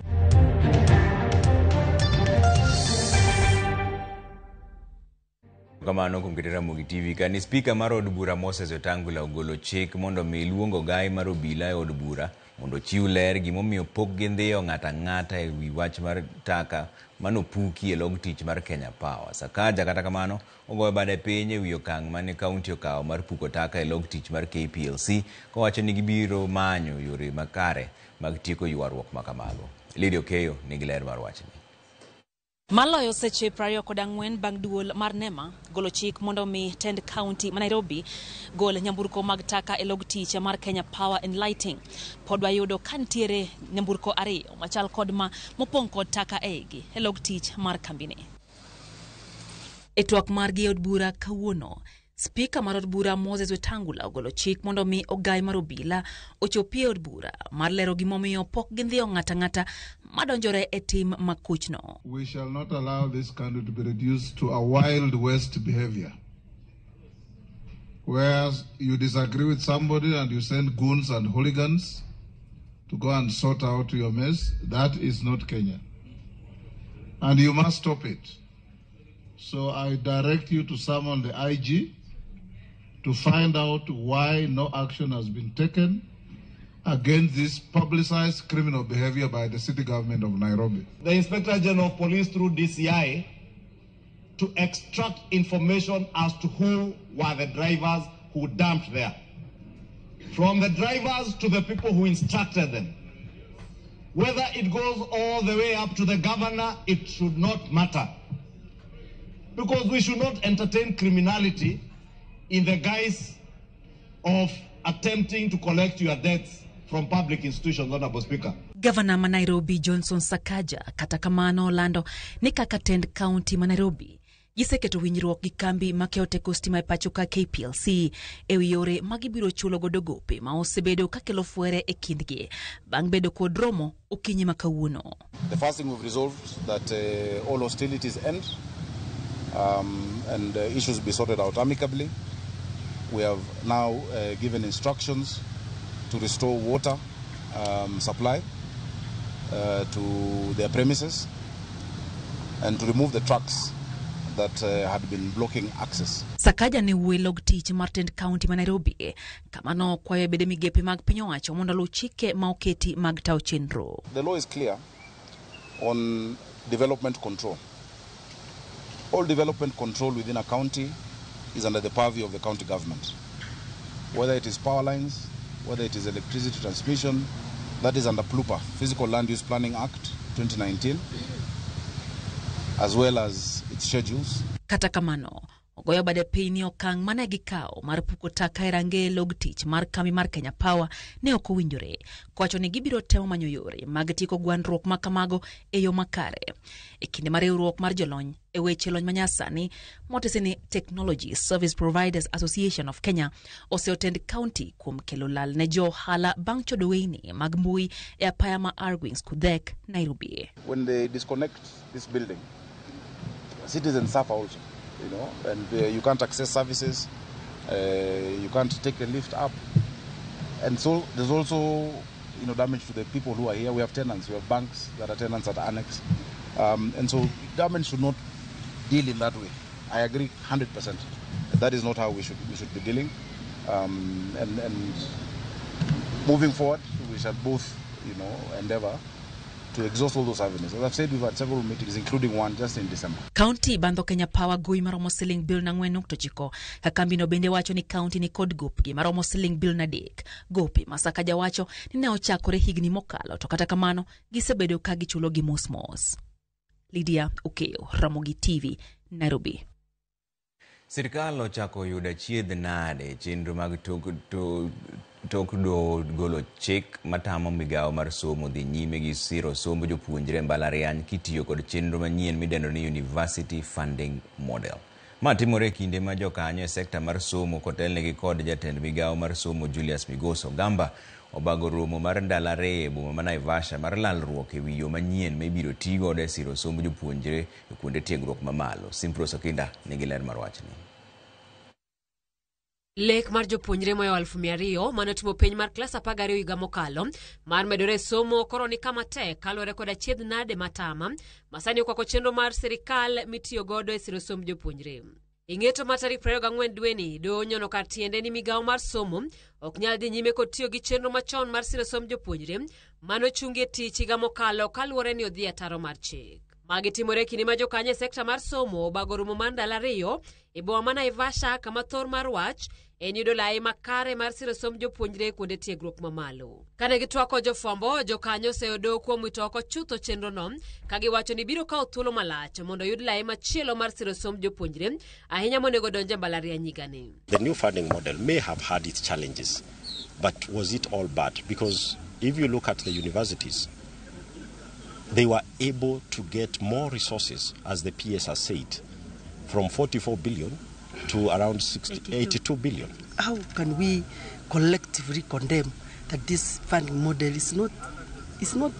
Speaker 9: Kamano kuom keto Ramogi TV ka ni spika mar od bura Moses Wetangula ogolo chik mondo mi luongo gai mar obila e od bura mondo ochiw ler gimomiyo pok gindhiyo ng'ato ang'ata e wi wach mar taka manopuki e log tich mar Kenya Power. Sakaja kata kamano ogoyo bade piny e wi okang' mane kaunti okawo mar puko taka e log tich mar KPLC kowacho ni gibiro manyo yore makare mag tieko ywaruok ma kamago. Lydia Okeyo nigi ler mar wachni.
Speaker 3: Maloyo seche 24 bang' duol mar NEMA golo chik mondo mi tend kaunti ma Nairobi gol nyamburko mag taka e log tich mar Kenya Power and Lighting. Pod wayudo ka nitiere nyamburko ariyo machal kod ma mopong' kod taka eigi e log tich mar kambini. E twak margi e od bura kawuono, Spika mar od bura Moses Wetangula ogolo chik mondo mi ogai mar obila ochopi e od bura mar lero gimomiyo pok gindhiyo ng'ato ang'ata madonjore e tim makuchno.
Speaker 25: We shall not allow this country to be reduced to a Wild West behavior, where you disagree with somebody and you send goons and hooligans to go and sort out your mess. That is not Kenya. And you must stop it. So I direct you to summon the IG to find out why no action has been taken against this publicized criminal behavior by the city government of Nairobi.
Speaker 26: The Inspector General of Police through DCI to extract information as to who were the drivers who dumped there. From the drivers to the people who instructed them. Whether it goes all the way up to the governor, it should not matter. Because we should not entertain criminality in the guise of attempting to collect your debts from public institutions, Honorable Speaker.
Speaker 3: Gavana ma Nairobi Johnson Sakaja kata kamano olando ni kaka tend kaunti ma Nairobi giseketo winjruok gi kambi makeyo teko stima e pacho ka KPLC e wi yore ma gibiro chulo godo gope ma osebedo kakelo fwere e kindgi bang' bedo kod romo okinyi ma kawuono.
Speaker 5: The first thing we've resolved that all hostilities end and issues be sorted out amicably. We have now given instructions to restore water supply to their premises and to remove the trucks that had been blocking access.
Speaker 3: Sakaja ne wuoyo e log tich mar tend kaunti ma Nairobi kama nokwayo bede migepe mag piny owacho mondo oluw chike ma oketi mag tayo chenro.
Speaker 5: The law is clear on development control. All development control within a county is under the purview of the county government. Whether it is power lines, whether it is electricity transmission, that is under PLUPA, Physical Land Use Planning Act 2019, as well as its schedules.
Speaker 3: Kata kamano, ogoyo bade piny ni okang' mane gikawo mar puko taka e rangeye log tich mar kambi mar Kenya Power ne ok owinjore, kowacho ni gibiro temo manyo yore mag tieko gwandruok ma kamago e yo makare. E kinde ma riwruok mar jolony e weche lony manyasani motese ni Technology Service Providers Association of Kenya oseotend county kuom kelo lal ne jo ohala bang' chodo weyni mag mbui e apaya ma Argwings Kodhek, Nairobi.
Speaker 5: When they disconnect this building, citizens suffer also, you know, and you can't access services, you can't take a lift up. And so there's also, you know, damage to the people who are here. We have tenants, we have banks that are tenants at Annex. And so government should not deal in that way. I agree 100%. That is not how we should be dealing. And moving forward, we shall both, you know, endeavor to exhaust all those avenues. As I've said, we've had several meetings, including one just in December.
Speaker 3: County bandho Kenya Power gowi maromo siling bilion 4.9 ka kambino bende wacho ni county ni kod gopgi maromo siling bilion 3. Gope ma Sakaja wacho ni ne ochakore higni mokalo to kata kamano gisebedo ka gichulo gi mos mos. Lydia Okeyo, Ramogi TV, Nairobi.
Speaker 9: Sirkal ochako yudo achiedh nade chenro mag tok doho golo chik matamo migawo mar somo dhi nyime gi siro somb jopuonjre e mbalariany kitiyo kod chenro manyien midendo ni University Funding Model. Ma timore e kinde ma jokanyo e sekta mar somo kotelnegi kod jatend migawo mar somo Julius Migos Ogamba obago romo mar ndalo ariyo e boma ma Naivasha mar lalruok e wi yo manyien ma ibiro ti godo e siro somb jopuonjre e kuonde tiegruok mamalo. Simpros Okinda nigi ler mar wachni.
Speaker 1: Lek mar jopuonjre moyo 200,000 mane otimo penj mar klas 12 higa mokalo mar medore e somo koro ni kama tek kaluwore kod achiedh nade matama masani okwako chenro mar sirikal mitiyo godo e siro somb jopuonjre. Ing'eto mar tarik 24 dweni, doho nyono kar tiende ni migawo mar somo ok nyal dhi nyime kod tiyo gi chenro machon mar siro somb jopuonjre mano chungi e tich higa mokalo kaluwore ni odhi ataro mar chik. Magi timore kinde ma jokanyo e sekta mar somo obago romo mar ndalo ariyo e boma ma Naivasha kama thor mar wach en yudo lai makare mar siro somb jopuonjre kuonde tiegruok mamalo. Kane gitwak kod jofwambo, jokanyo oseyo doho kuom wito oko chutho chenrono ka giwacho ni biro kawo thuolo malach mondo oyud lai machielo mar siro somb jopuonjre ahinya monego donj e mbalariany higani.
Speaker 7: The new funding model may have had its challenges, but was it all bad? Because if you look at the universities, they were able to get more resources, as the PS has said, from 44 billion to around 82 billion.
Speaker 10: How can we collectively condemn that this funding model is not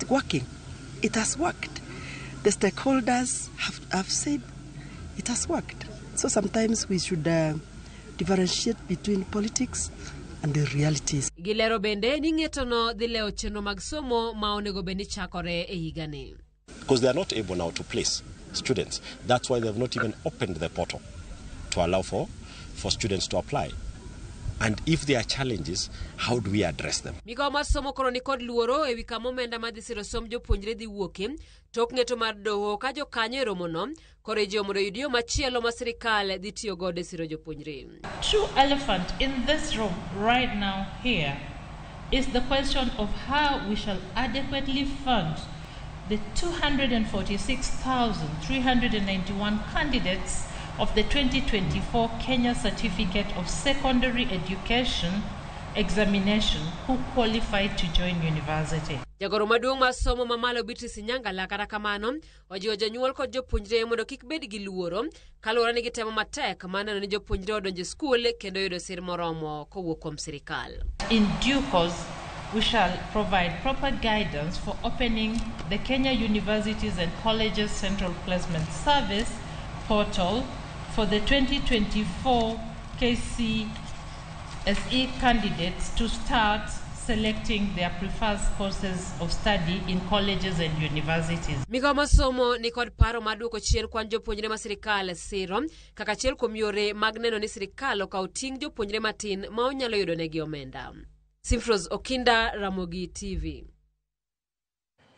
Speaker 10: working? It has worked. The stakeholders have said it has worked. So sometimes we should differentiate between politics and the realities.
Speaker 1: Gilero bende ni ng'etono dhi lewo chenro mag somo ma onego bed ni chakore e higani.
Speaker 7: Because they are not able now to place students. That's why they have not even opened the portal to allow for students to apply. And if there are challenges, how do we address them?
Speaker 1: Migawo mar somo koro ni kod luoro ewi kama omenda madhi siro somb jopuonjre dhi wuoke tok ng'eto mar doho ka jokanyo e romono koro ijiwo mondo oyud yo machielo ma sirikal dhi tiyo godo e siro jopuonjre.
Speaker 15: True elephant in this room right now here is the question of how we shall adequately fund the 246,391 candidates of the 2024 Kenya Certificate of Secondary Education examination who qualified to join university.
Speaker 1: Jagoro maduong' mar somo mamalo Beatrice Nyangala kata kamano ojiwo jonyuol kod jopuonjre mondo kik bed gi luoro kaluwore ni gitemo matek mar neno ni jopuonjre odonjo e skul kendo yudo sir moromo kowuok kuom sirikal.
Speaker 15: In due course, we shall provide proper guidance for opening the Kenya Universities and Colleges Central Placement Service portal for the 2024 KCSE candidates to start selecting their preferred courses of study in colleges and universities.
Speaker 1: Migawo mar somo ni kod paro mar duoko chien kwan jopuonjre ma sirikal siro kaka achiel kuom yore mag neno ni sirikal okawo ting' jopuonjre matin ma onyalo yudo negi omenda. Simfros Okinda, Ramogi TV.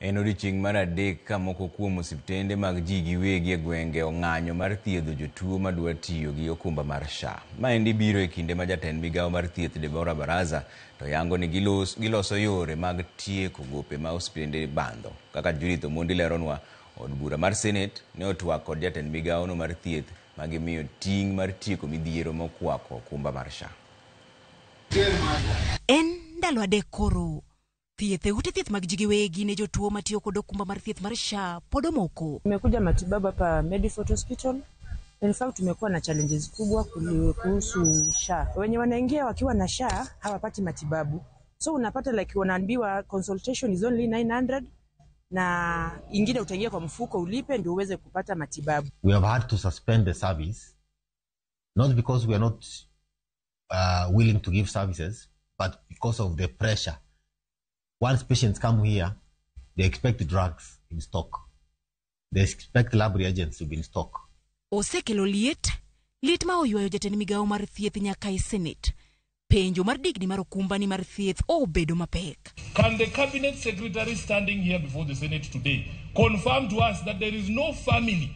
Speaker 9: En odiechieng' mar adek ka moko kuom osiptende mag ji giwegi e gwenge ong'anyo mar thiedho jotuo madwa tiyo gi okumba mar SHA. Maendi biro e kinde ma jatend migawo mar thieth Deborah Baraza to yango ni giloso yore mag tieko gope ma osiptende bandho. Kaka Judith Omondi leronwa, od bura mar Senate ne otwak kod jatend migawono mar thieth ma gimiyo ting' mar tieko midhiero mokwako okumba mar SHA.
Speaker 3: En ndalo adek koro. Thieth e ute thieth mag ji giwegi ne jotuo matiyo kod okumba mar thieth mar SHA pod omoko.
Speaker 20: Tumekuja matibabu hapa Medifort Hospital. In fact tumekuwa na challenges kubwa kuhusu SHA. Wenye wanaingia wakiwa na SHA hawapati matibabu. So unapata like wanaambiwa consultation is only 900 na ingine utaingia kwa mfuko ulipe ndio uweze kupata matibabu.
Speaker 21: We have had to suspend the service not because we are not willing to give services but because of the pressure. Once patients come here, they expect drugs in stock. They expect lab reagents to be in stock.
Speaker 3: Osekelo liet, liet ma oywayo jatend migawo mar thieth nyaka e Senate. Penjo mar digni mar okumbani mar thieth obedo mapek.
Speaker 27: Can the cabinet secretary standing here before the Senate today confirm to us that there is no family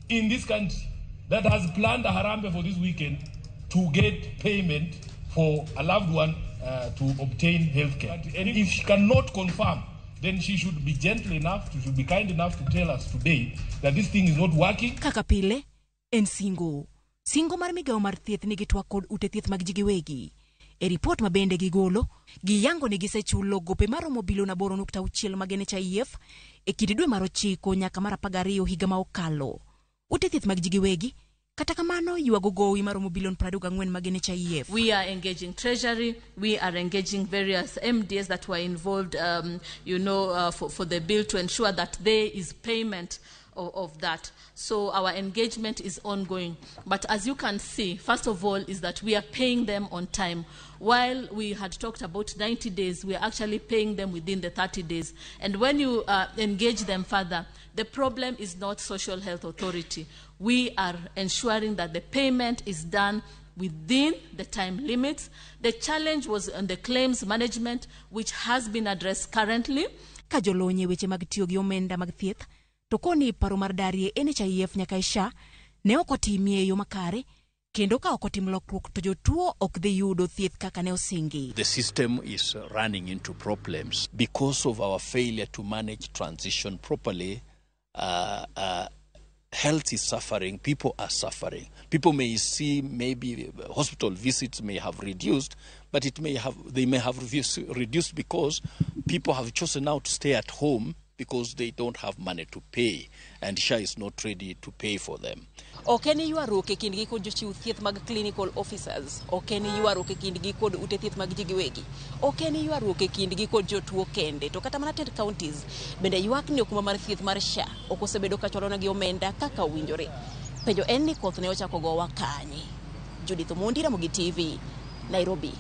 Speaker 27: in this country that has planned a harambee for this weekend to get payment for a loved one to obtain health care? And if she cannot confirm, then she should be gentle enough, she should be kind enough to tell us today that this thing is not working.
Speaker 3: Kaka pile, en singo. Singo mar migawo mar thieth nigi twak kod ute thieth mag ji giwegi. E ripot ma bende gigolo, giyango ni gisechulo gope maromo bilion 8.6 mag NHIF e kind dwe mar 9 nyaka mar 12 higa ma okalo. Ute thieth mag ji giwegi, kata kamano, ywago gowi maromo bilion 24 mag NHIF.
Speaker 15: We are engaging Treasury, we are engaging various MDs that were involved, for the bill to ensure that there is payment of that. So our engagement is ongoing. But as you can see, first of all, is that we are paying them on time. While we had talked about 90 days, we are actually paying them within the 30 days. And when you engage them further, the problem is not Social Health Authority. We are ensuring that the payment is done within the time limits. The challenge was on the claims management, which has been addressed currently.
Speaker 3: Ka jolony e weche mag tiyo gi omenda mag thieth to koni paro mar darie NHIF nyaka e SHA ne ok otimie e yo makare kendo ka ok otim lokruok to jotuo ok dhi yudo thieth kaka ne osingi.
Speaker 4: The system is running into problems because of our failure to manage transition properly. Health is suffering, people are suffering. People may see maybe hospital visits may have reduced, but they may have reduced because people have chosen now to stay at home because they don't have money to pay, and SHA is not ready to pay for them.
Speaker 3: Ok en ywaruok e kindgi kod jochiw thieth mag clinical officers, ok en ywaruok e kindgi kod ute thieth mag ji giwegi, ok en ywaruok e kindgi kod jotuo kende, to kata mana tend counties bende ywak ni okumba mar thieth mar SHA ok osebedo ka chwalonegi omenda kaka owinjore. Penjo en ni koth ne ochako gowa kanye? Judith Omondi, Ramogi TV, Nairobi.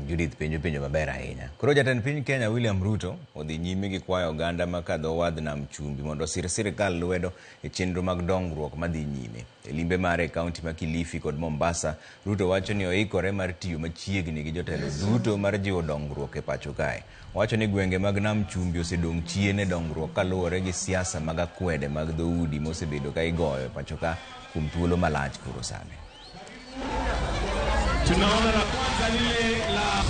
Speaker 9: Judith penjo maber ahinya. Koro jatend piny Kenya William Ruto odhi nyime gi kwayo oganda makadho wadh nam chumbi mondo osir sirikal lwedo e chenro mag dongruok madhi nyime. E limbe mare e kaunti ma Kilifi kod Mombasa, Ruto wacho ni oikore mar tiyo machiegni gi jotelo duto mar jiwo dongruok e pacho kae. Owacho ni gwenge mag nam chumbi osedong' chien e dongruok kaluwore gi siasa mag akwede mag dhoudi mosebedo ka igoyo e pacho ka kuom thuolo malach koro sani.
Speaker 6: Tunaona la kwanza lile la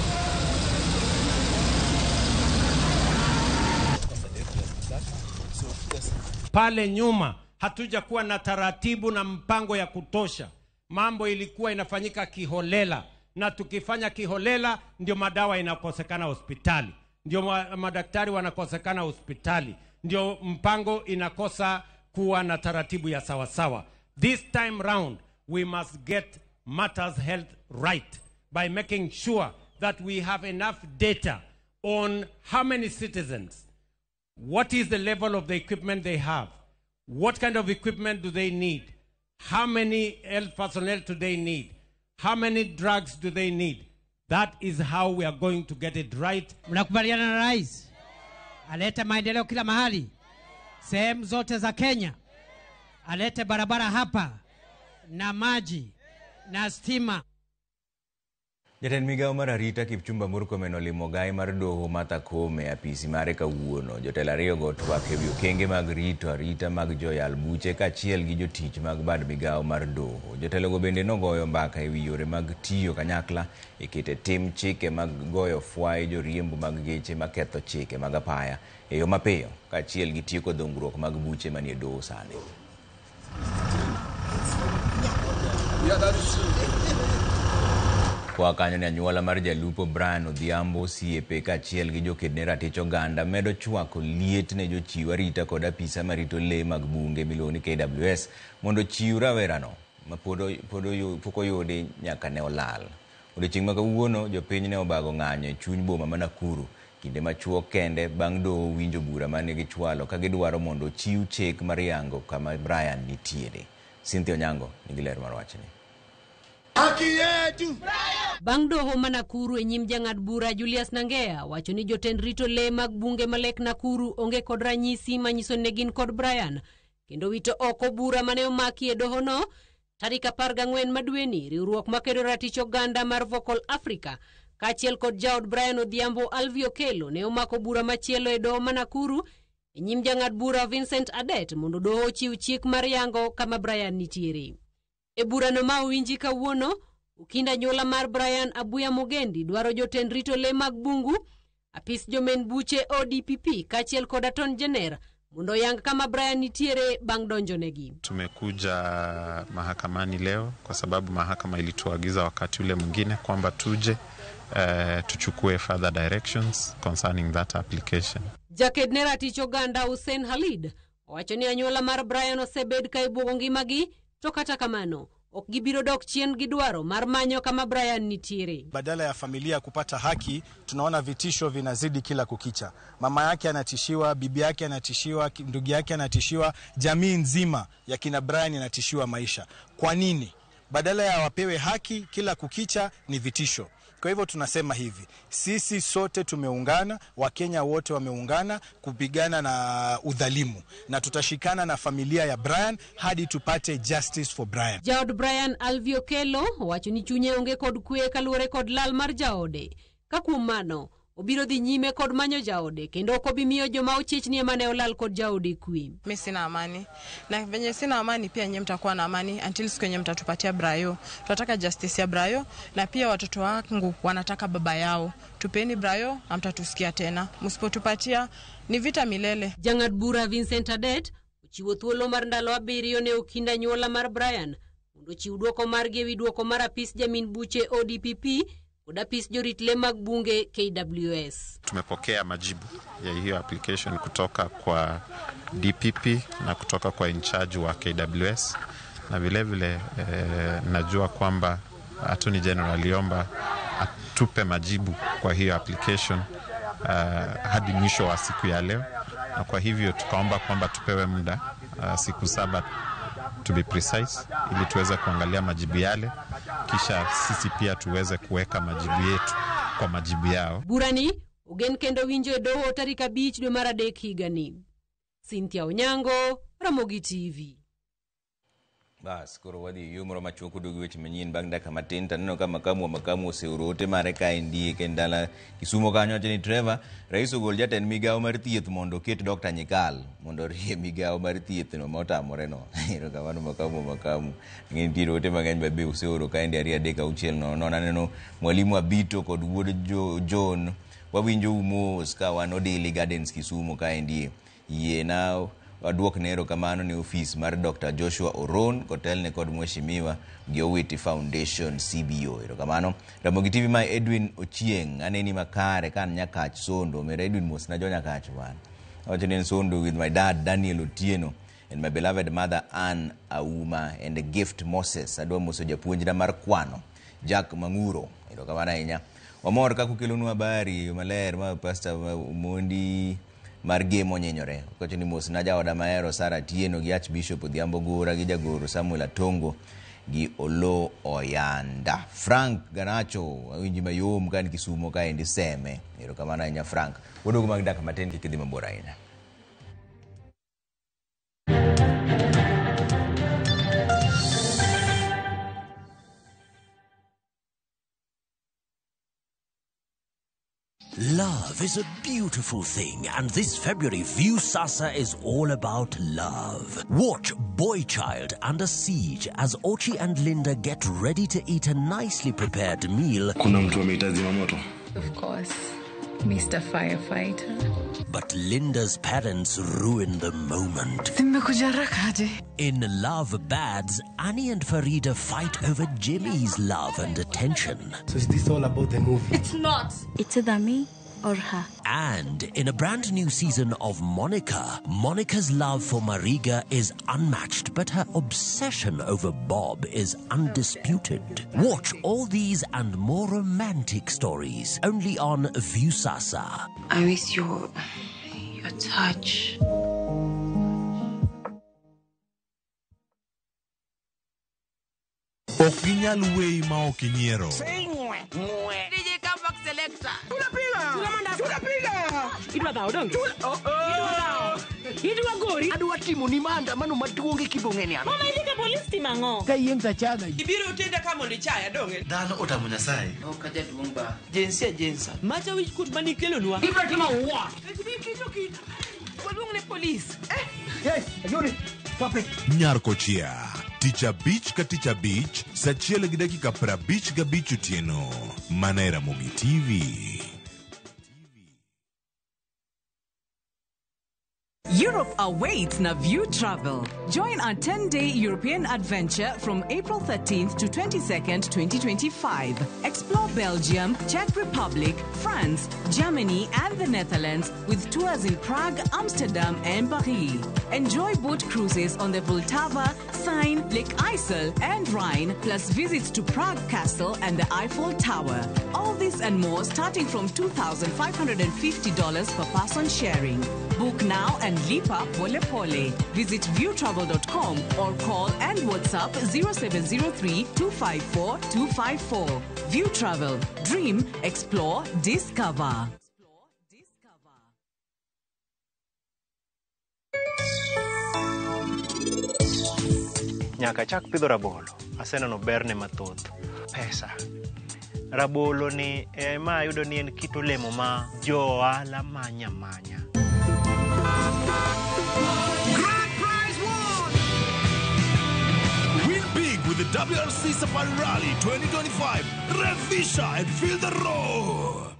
Speaker 11: pale nyuma hatujakuwa na taratibu na mpango ya kutosha. Mambo ilikuwa inafanyika kiholela, na tukifanya kiholela ndio madawa inakosekana hospitali, ndio madaktari wanakosekana hospitali, ndio mpango inakosa kuwa na taratibu ya sawasawa. This time round we must get matters health right by making sure that we have enough data on how many citizens, what is the level of the equipment they have, what kind of equipment do they need, how many health personnel do they need, how many drugs do they need. That is how we are going to get it right.
Speaker 12: Mnakubaliana na rais alete maendeleo kila mahali, sehemu zote za Kenya, alete barabara hapa na maji na stima.
Speaker 9: Jatend migawo mar arita Kipchumba Murkomen olimo gai mar doho Martha Koome e apisi mare kawuono. Jotelo ariyogo twak ewi okenge mag rito arita mag joyal buche kaachiel gi jotich mag bad migawo mar doho. Jotelogo bende nogoyo mbaka ewi yore mag tiyo kanyakla e keto e tim chike mag goyo fwai joriembo mag geche maketho chike mag apaya e yo mapiyo kaachiel gi tieko dhungruok mag buche manie doho sani.
Speaker 5: Yeah, that is true.
Speaker 9: Koa kanyo ne anyuola mar jalupo Brian Odhiambo osiepe kaachiel gi joked ne ratich oganda medo chwako liet ne jochiw arita kod apisa marito lee mag bunge miluongo ni KWS mondo ochiw rawerano ma pok oyudi nyaka ne olal. Odiochieng' ma kawuono jopiny ne obago ng'anyo e chuny boma ma Nakuru kinde machuok kende bang' doho winjo bura mane gichwalo ka gidwaro mondo ochiw chik mar yango kama Brian nitiere. Cynthia Onyango nigi ler mar wachni.
Speaker 5: Haki yetu.
Speaker 1: Bang' doho ma Nakuru e nyim jang'ad bura Julius Nangea wacho ni jotend rito lee mag bunge ma Lake Nakuru onge kod ranyisi manyiso ni gin kod Brian, kendo wito oko bura mane omaki e dohono tarik 14 ma dweni. Riwruok makedo ratich oganda mar Vocal Africa kaachiel kod jaod Brian Odhiambo Alvi Okello ne omako bura machielo e doho ma Nakuru e nyim jang'ad bura Vincent Adet mondo doho ochiw chik mar yango kama Brian nitiere. E burano ma owinji kawuono, okinda anyuola mar Brian Abuya Mogendi dwaro jotend rito lee mag bungu, apis jomen buche ODPP kaachiel kod Attorney General mondo oyang kama Brian nitiere bang' donjonegi.
Speaker 13: Tumekuja mahakamani leo kwa sababu mahakama ilituagiza wakati ule mwingine kwamba tuje tuchukue further directions concerning that application.
Speaker 1: Jaked ne ratich oganda Hussein Khalid owacho ni anyuola mar Brian osebed ka ibwogo ngimagi, to kata kamano ok gibiro dok chien gi dwaro mar manyo kama Brian nitiere.
Speaker 14: Badala ya familia kupata haki, tunaona vitisho vinazidi kila kukicha. Mama yake anatishiwa, bibi yake anatishiwa, ndugu yake anatishiwa, jamii nzima ya kina Brian inatishiwa maisha. Kwa nini? Badala ya wapewe haki, kila kukicha ni vitisho. Kwa hivyo tunasema hivi, sisi sote tumeungana, Wakenya wote wameungana kupigana na udhalimu, na tutashikana na familia ya Brian hadi tupate justice for Brian.
Speaker 1: Jaod Brian Alvio Kelo owacho ni chunye onge kod kwe kaluwore kod lal mar jaode. Ka kuom mano, obiro dhi nyime kod manyo jaode kendo ok obi miyo joma ochich ni ema ne olal kod jaode kwe.
Speaker 16: Mi sina amani, na venye sina amani pia nyinyi mtakuwa na amani until siku yenye mtatupatia Brayo. Tunataka justice ya Brayo, na pia watoto wangu wanataka baba yao. Tupeni Brayo, hamtatusikia tena. Msipotupatia ni vita milele.
Speaker 1: Jang'ad bura Vincent Adet ochiwo thuolo mar ndalo 7 ne okinda anyuola mar Brian mondo ochiw dwoko margi ewi dwoko mar apis jamin buche ODPP kod apis jorit le mag bunge KWS.
Speaker 13: Tumepokea majibu ya hiyo application kutoka kwa DPP na kutoka kwa in charge wa KWS, na vile vile najua kwamba Attorney General aliomba atupe majibu kwa hiyo application hadi mwisho wa siku ya leo, na kwa hivyo tukaomba kwamba tupewe muda siku 7 to be precise, ili tuweze kuangalia majibu yale, kisha sisi pia tuweze kuweka majibu yetu kwa majibu yao.
Speaker 1: Burani ogen kendo winjo e doho tarik 5 dwe mar 3 higani. Cynthia Onyango, Ramogi TV.
Speaker 9: Bas, koro wadhi yo moro machuok oduogo weche manyien bang' dakika matin to aneno ka makamu wa makamu oseoro ote mare kaendi kendala Kisumo kanyo wacho ni Trevor, rais ogol jatend migawo mar thieth mondo oket Dr. Nyikal mondo orie migawo mar thieth no ma otamore no. Erokamano makamu wa makamu. Ng'e nitiere ote mang'eny ma be useoro kaendi 2 3 6 nono. Aneno Mwalimu Abito kod wuod John wawinjo mos ka wan Odili Gardens Kisumo kaendi. Yiena waduok ne erokamano ne ofis mar Dr. Joshua Oron kotelne kod Mheshimiwa gi Owiti Foundation CBO. Erokamano. Ramogi TV ma Edwin Ochieng, aneni makare kan Nyakach Sondo. Omera Edwin mos na jo Nyakach bwana. Awacho ni en Sondo with my dad Daniel Otieno and my beloved mother Ann Auma and the gift Moses. Adwa moso japuonjna mar kwano Jack Manguro. Erokamano ahinya. Wamor kaka ukelonwa habari maler ma Pastor Mondi mar gemo nyenyore. Owacho ni mos na jaoda mahero Sarah Tieno gi Archbishop Odhiambo Gora gi jagoro Samuel Atongo gi Olo Oyanda. Frank Ganacho awinji mayom ka en Kisumo kaendi seme. Erokamano ahinya Frank. Waduogo mag dakika matin kik idhi mabor ahinya.
Speaker 17: Love is a beautiful thing, and this February, Viusasa is all about love. Watch Boy Child Under Siege as Ochi and Linda get ready to eat a nicely prepared meal.
Speaker 22: Kuna mtu amehitaji moto.
Speaker 23: Of course, Mr. Firefighter.
Speaker 17: But Linda's parents ruin the moment. In Love Bads, Annie and Farida fight over Jimmy's love and attention.
Speaker 24: So is this all about the movie?
Speaker 23: It's not. It's either me or her.
Speaker 17: And in a brand new season of Monica, Monica's love for Mariga is unmatched, but her obsession over Bob is undisputed. Watch all these and more romantic stories only on Viusasa.
Speaker 23: I miss your touch.
Speaker 8: Ok ginyal weyi ma ok inyiero.
Speaker 28: DJ Comeback Selector.
Speaker 29: Idwa gori. Adwa timo ni maandamano maduong' e Kibong'eni.
Speaker 15: Mama idhi ka polis timo ang'o?
Speaker 29: Ka yieng' tachaga.
Speaker 28: Ibiro tenda ka mondo ichaya dong'e.
Speaker 29: Dhano otamo Nyasaye.
Speaker 28: Ok ajaduong' ba. Jinsia jinsa. Macha wich kuot manikelonwa.
Speaker 29: Ibiro timo what?
Speaker 28: Waluong ne polis.
Speaker 29: Yes, ayudi. Stop it.
Speaker 8: Nyar Kochia. Tich abich ka tich abich, saa 1:55 otieno. Mana e Ramogi TV.
Speaker 30: Euro
Speaker 2: Europe awaits Naview Travel. Join our 10-day European adventure from April 13th to 22nd, 2025. Explore Belgium, Czech Republic, France, Germany, and the Netherlands with tours in Prague, Amsterdam, and Paris. Enjoy boat cruises on the Vltava, Seine, Lake Isel, and Rhine, plus visits to Prague Castle and the Eiffel Tower. All this and more starting from $2,550 per person sharing. Book now and leap up pole pole. Visit viewtravel.com or call and WhatsApp 0703 254 254. View Travel. Dream, explore, discover.
Speaker 7: Nyaka chak pidho rabolo, aseneno berne mathoth. Pesa. Rabolo ni ema ayudo ni en kit olemo ma jo ohala manya manya.
Speaker 8: Grand prize won! Win big with the WRC Safari Rally 2025. Revisha and feel the roar.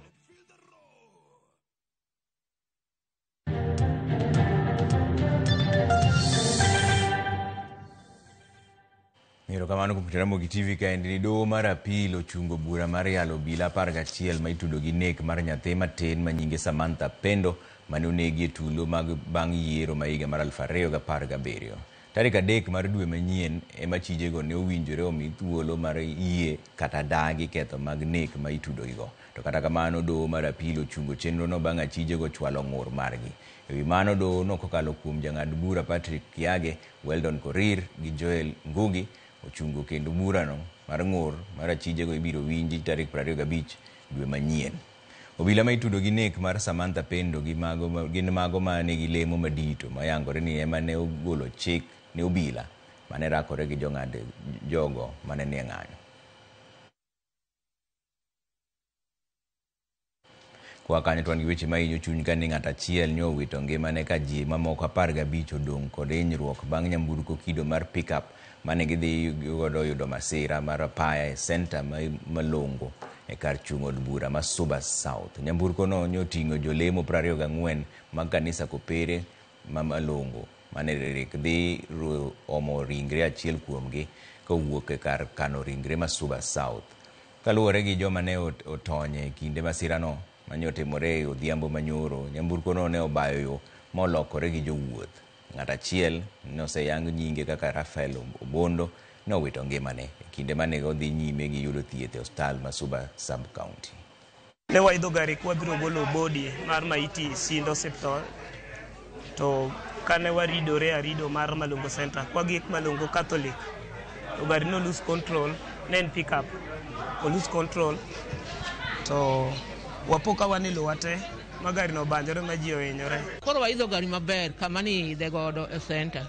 Speaker 9: Erokamano kuom Ramogi TV kaendi ni doho mar apil ochungo bura mar yalo obila 11 ma itudo gi nek mar nyathi matin ma nyinge Samantha Pendo mane onegi e tulo mag bang' yiero ma higa mar 2017. Tarik 3 mar dwe manyien ema chijego ne owinjore omi thuolo mar yie kata dagi ketho mag nek ma itudogigo. To kata kamano doho mar apil ochungo chenrono bang' achijego chwalo ng'ur margi. E wi mano doho no kokalo kuom jang'ad bura Patrick Kiage, Weldon Korir gi Joel Ngugi ochungo kendo burano mar ng'ur mar achijego ibiro winji tarik 25 dwe manyien. Obila ma itudo gi nek mar Samantha Pendo gin mago ma nigi lemo madito mayangore ni ema ne ogolo chik ne obila mane rakore gi jong'ad jogo mane nie ng'anyo. Kwa kanyo to wan gi weche mahinyo chuny ka ni ng'at achiel nyo owito ngimane ka ji mamoko 15 odong' kod hinyruok bang' nyamburko kido mar pickup mane gidhi godo yudo masira mar apaya e senta Malongo e kar chung' od bura ma Suba South. Nyamburko no nyoting'o jolemo 24 mag kanisa Kopere ma Malongo mane rik dhi omo ringre achiel kuomgi kowuok e kar kano ringre ma Suba South. Kaluwore gi joma ne otony e kinde masirano mane otimore e odhiambo manyoro, nyamburko no ne obayo yo molokore gi jowuoth. Ng'at achiel noseyang nyinge kaka Rafael Obondo ne owito ngimane e kinde mane odhi nyime gi yudo thieth e osiptal ma Suba Sub-County.
Speaker 10: Ne waidho gari kwabiro golo body mar maiti Sindo Osiptal, to kane waridore arido mar Malongo Center kwagik Malongo Catholic, to gari no lose control, ne en pick up, o lose control to wapo ka wan e lowo te ma gari no obanjore ma ji ohinyore.
Speaker 18: Koro waidho gari maber kama ni idhe godo e center.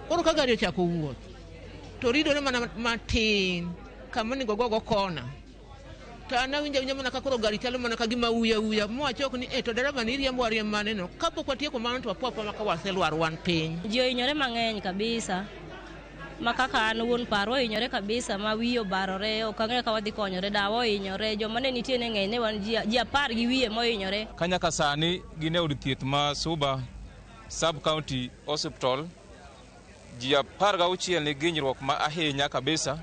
Speaker 18: Koro ka gari ochako wuoth to ridore mana matin kama onego gogo kona. To an awinjo awinja mana ka koro gari chalo mana ka gima uya uya mowachok ni to dereva ni riembo ariemb maneno. Kapok watieko mano to wapo apoa ka waselwar wan piny.
Speaker 19: Ji ohinyore mang'eny kabisa. Ma kaka an wuon paro ohinyore kabisa ma wiye obarore, ok ang'eyo ka wadhi konyore, dawa ohinyore, joma ne nitie ne ng'eny, ne wan ji 10 gi wiye mohinyore.
Speaker 20: Ka nyaka sani gin e od thieth ma Suba Sub-County Hospital, ji 16 nigi hinyruok ma ahinya kabisa.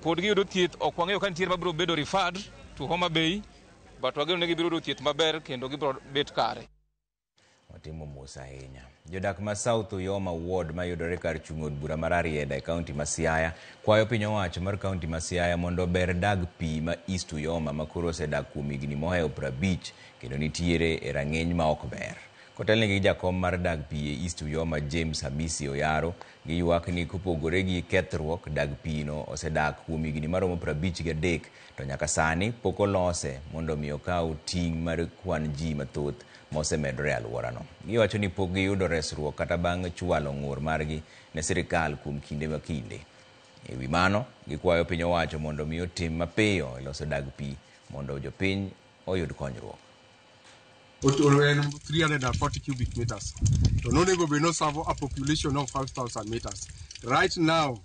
Speaker 20: Pod giyudo thieth, ok wang'eyo ka nitiere mabiro bedo referred to Homa Bay, but wageno ni gibiro yudo thieth maber kendo gibiro bet kare.
Speaker 9: Watimo mos ahinya. Jodak ma South Uyoma Ward mayudore kar chung' od bura mar Arieda e kaunti ma Siaya kwayo piny owacho mar kaunti ma Siaya mondo ober dag pi ma East Uyoma ma koro osedak kuom higni mohewo 50 kendo nitiere e rang'iny ma ok ber. Kotelnegi gi jakom mar dag pi e East Uyoma James Hamisi Oyaro, giywak ni kopogore gi kethruok, dag pi no osedak kuom higni maromo 53 to nyaka sani pok olose mondo mi okaw ting' mar kwan ji mathoth mosemedore e alworano. Giwacho ni pok giyudo resruok kata bang' chwalo ng'ur margi ne sirikal kuom kinde ma kinde. E wi mano, gikwayo piny owacho mondo mi otim mapiyo e loso dag pi mondo jopiny oyud konyruok.
Speaker 22: En 340 cubic meters. To nonego bed nosavo a population of 5,000 meters. Right now,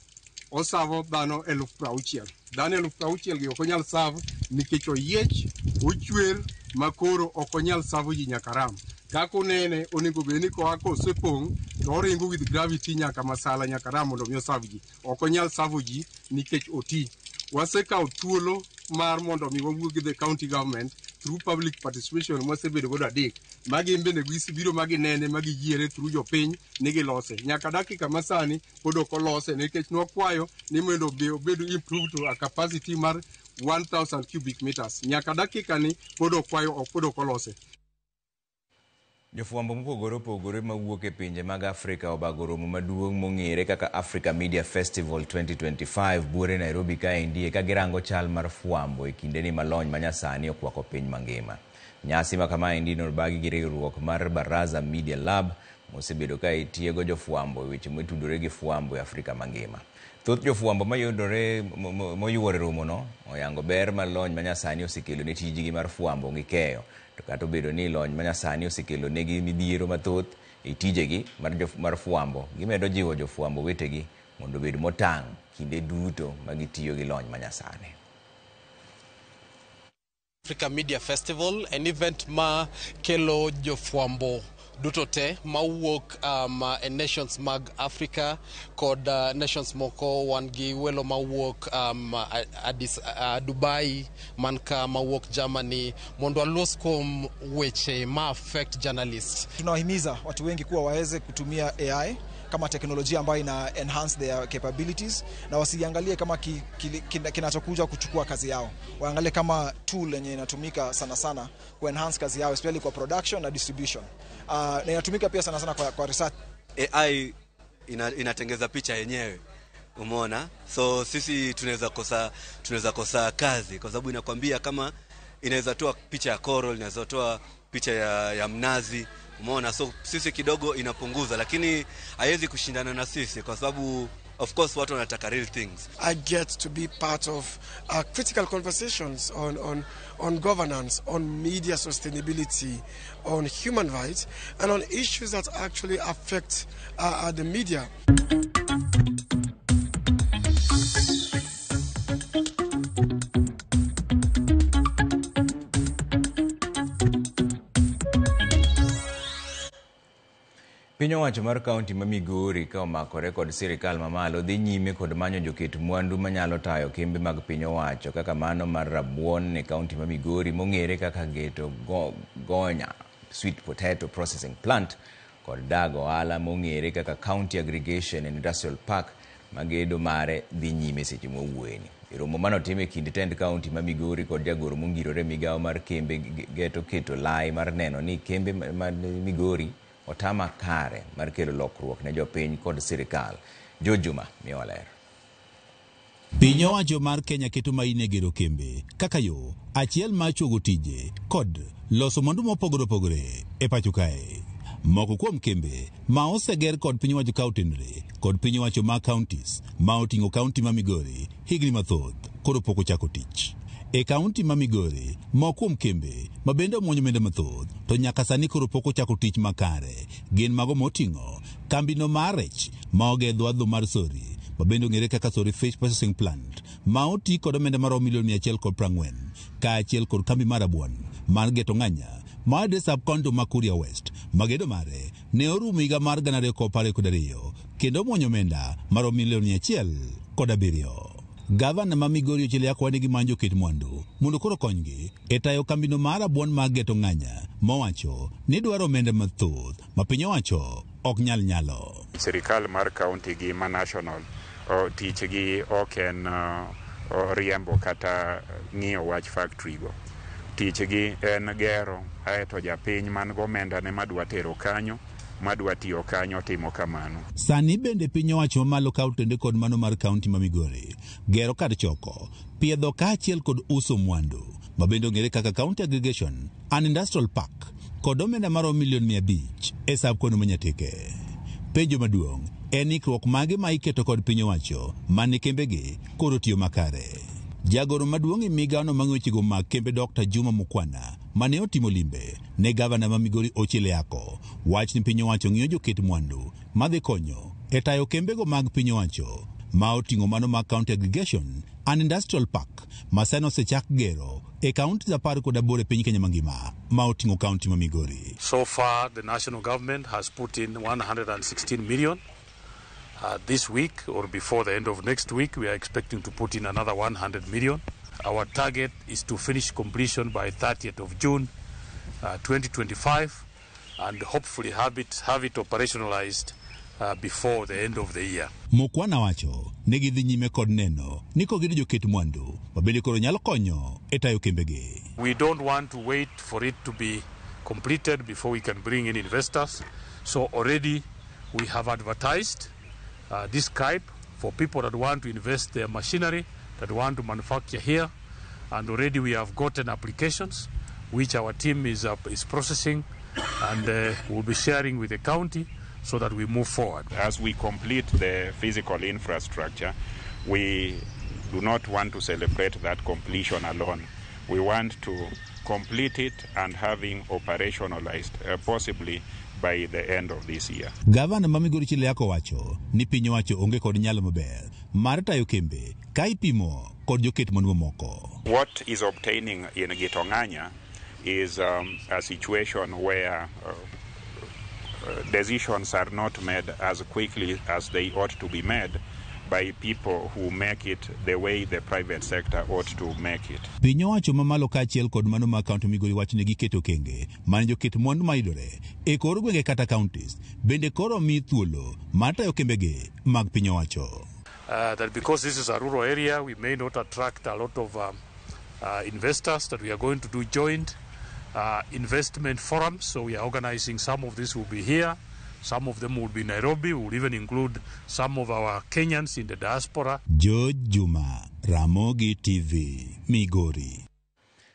Speaker 22: osavo dhano 60,000. Dhano 60,000 gi ok onyal savo nikech oyiech, ochwer ma koro ok onyal savo ji nyaka ram. Kaka unene onego bed ni koa kosepong' to oringo with gravity nyaka Masala nyaka Ram mondo mi oserve ji. Ok onyal servo ji nikech oti. Wasekawo thuolo mar mondo mi wawuo gi the county government through public participation mwasebedo godo adek. Ma gin bende gisebiro ma ginene ma giyiere through jopiny ni gilose. Nyaka dakika masani pod ok olose nikech nwakwayo ni mondo obed improved to a capacity mar 1000 cubic meters. Nyaka dakika ni pod okwayo pod ok olose.
Speaker 9: Jofwambo mopogore opogore mawuok e pinje mag Afrika obago romo maduong' mong'ere kaka Africa Media Festival 2025 buore Nairobi kaendi ka girango chal mar fwambo e kindeni ma lony manyasani okwako piny mangima. Nyasi ma kamaendi nobagi gi riwruok mar Baraza Media Lab mosebedo ka itiego jofwambo e weche motudore gi fwambo e Afrika mangima. Thoth jofwambo mayudore moyuoro e romono oyango ber ma lony manyasani osekelo ne tijgi mar fwambo gi keyo. To kata obedo ni lony manyasani osekelo negi midhiero mathoth e tijegi mar fwambo, gimedo jiwo jofwambo wetegi mondo obed motang' kinde duto ma gitiyo gi lony manyasani.
Speaker 3: Africa Media Festival, an event ma kelo jofwambo duto te mawuok e nations mag Africa kod nations moko. Wan gi welo mawuok Addis, Dubai man ka, mawuok Germany, mondo walos kuom weche ma affect journalists.
Speaker 4: Tunawahimiza watu wengi kuwa waweze kutumia AI kama teknolojia ambayo ina enhance their capabilities na wasiangalie kama kinachokuja kuchukua kazi yao, waangalie kama tool yenye inatumika sana sana ku enhance kazi yao, especially kwa production na distribution. Na inatumika pia sana sana kwa research.
Speaker 6: AI inatengeza picha yenyewe, umeona? So sisi tunaweza kosa kazi kwa sababu inakwambia kama inaweza toa picha ya coral, inaweza toa picha ya mnazi, umeona? So sisi kidogo inapunguza, lakini haiwezi kushindana na sisi kwa sababu of course watu wanataka real things.
Speaker 11: I get to be part of critical conversations on governance, on media sustainability, on human rights, and on issues that actually affect the media.
Speaker 9: Piny owacho mar kaunti ma Migori ka omakore kod sirikal mamalo dhi nyime kod manyo joket mwandu manyalo tayo kembe mag piny owacho kaka mano mar rabuon e kaunti ma Migori mong'ere kaka Geto Gonya Sweet Potato Processing Plant kod dag ohala mong'ere kaka County Aggregation and Industrial Park ma gedo mare dhi nyime seche mwawuoyeni. E romo manotim e kind tend kaunti ma Migori kod jagoro mongirore migawo mar kembe geto keto lai mar neno ni kembe ma Migori otama kare mar kelo lokruok ne jopiny kod sirikal. George Juma miyowa ler.
Speaker 12: Piny owacho mar Kenya keto maino e gero kembe kaka yo achiel mar chuogo tije kod loso mwandu mopogore opogore e pacho kae. Moko kuom kembe ma oseger kod piny owacho ka otenore kod piny owacho mag counties ma oting'o kaunti ma Migori higni mathoth koro pok ochako tich. E kaunti ma Migori, moko kuom kembe ma bende omuonyo omenda mathoth to nyaka sani koro pok ochako tich makare gin mago moting'o kambino mar rech ma oger dho wath mar Sori ma bende ong'ere kaka Sori Fish Processing Plant ma oti kod omenda maromo milion 140, kaachiel kod kambi mar rabuon mar Geto Ng'anya ma yudore sub county ma Kuria West ma gedo mare ne orumo higa mar 2022 kendo omuonyo omenda maromo milion 107. Gavana ma Migori Ochiel Yakwa nigi manjo ket mwandu mondo koro konygi e tayo kambino mar rabuon mar Geto Ng'anya mowacho ni dwaro omenda mathoth ma piny owacho ok nyal nyalo.
Speaker 21: Sirikal mar kaunti gi ma national tich gi ok en riembo kata ng'iyo wach factory go. Tich gi en gero aeto japiny man gomenda ne madwa tero kanyo, madwa tiyo kanyo, timo kamano.
Speaker 12: Sani bende piny owacho mamalo ka otende kod mano mar kaunti ma Migori gero kar choko, piedho kaachiel kod uso mwandu ma bende ong'ere kaka County Aggregation and Industrial Park kod omenda maromo milion 500 e sub kono ma Nyatike. Penjo maduong' en ikruok mage ma iketo kod piny owacho mane kembegi koro tiyo makare. Jagoro maduong' e migawono mar wechego mag kembe Dr. Juma Mukwana mane otimo limbe ne gavana ma Migori Ochiel Yako wach ni piny owacho ng'iyo joket mwandu madhi konyo e tayo kembego mag piny owacho ma oting'o mano mag County Aggregation and Industrial Park ma sani osechak gero. e kaunti 18 e piny Kenya mangima ma oting'o kaunti ma Migori.
Speaker 1: So far, the national government has put in 116 million. This week or before the end of next week, we are expecting to put in another 100 million. Our target is to finish completion by 30th of June 2025 and hopefully have it operationalized before the end of the year.
Speaker 12: Mokwana wacho ne gidhi nyime kod neno ni kogedo joket mwandu mabende koro nyalo konyo e tayo kembegi.
Speaker 1: We don't want to wait for it to be completed before we can bring in investors. So already we have advertised this Skype for people that want to invest their machinery, that want to manufacture here, and already we have gotten applications which our team is processing and we'll be sharing with the county so that we move forward.
Speaker 21: As we complete the physical infrastructure, we do not want to celebrate that completion alone. We want to complete it and having operationalized possibly by the end of this year.
Speaker 12: Gavana ma Migori Chile wacho ni piny owacho onge kod nyalo maber mar tayo kembe ka ipimo kod joket mwandu mamoko.
Speaker 21: What is obtaining in Gitong'anya is a situation where decisions are not made as quickly as they ought to be made by people who make it the way the private sector ought to make it.
Speaker 12: Piny owacho mamalo kaachiel kod mano ma kaunti Migori wacho ni giketo okenge mane joket mwandu mayudore e kor gwenge kata counties bende koro mi thuolo mar tayo kembegi mag piny owacho.
Speaker 1: That because this is a rural area, we may not attract a lot of investors, that we are going to do joint investment forums. So we are organizing, some of this will be here, some of them will be in Nairobi. We will even include some of our Kenyans in the diaspora.
Speaker 12: George Juma, Ramogi TV, Migori.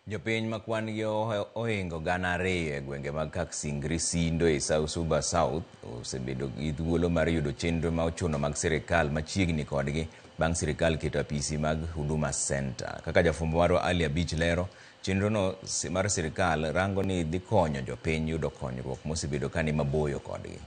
Speaker 9: Jopiny ma kwan gi ohingo 2,000 e gwenge mag Kaksingri Sindo e Suba South osebedo gi thuolo mar yudo chenro ma ochuno mag sirikal machiegni kodgi bang' sirikal keto apisi mag Huduma Center. Kaka jafwambo marwa Ali Abich lero, chenrono mar sirikal rango ni dhi konyo jopiny yudo konyruok mosebedo ka ni maboyo kodgi.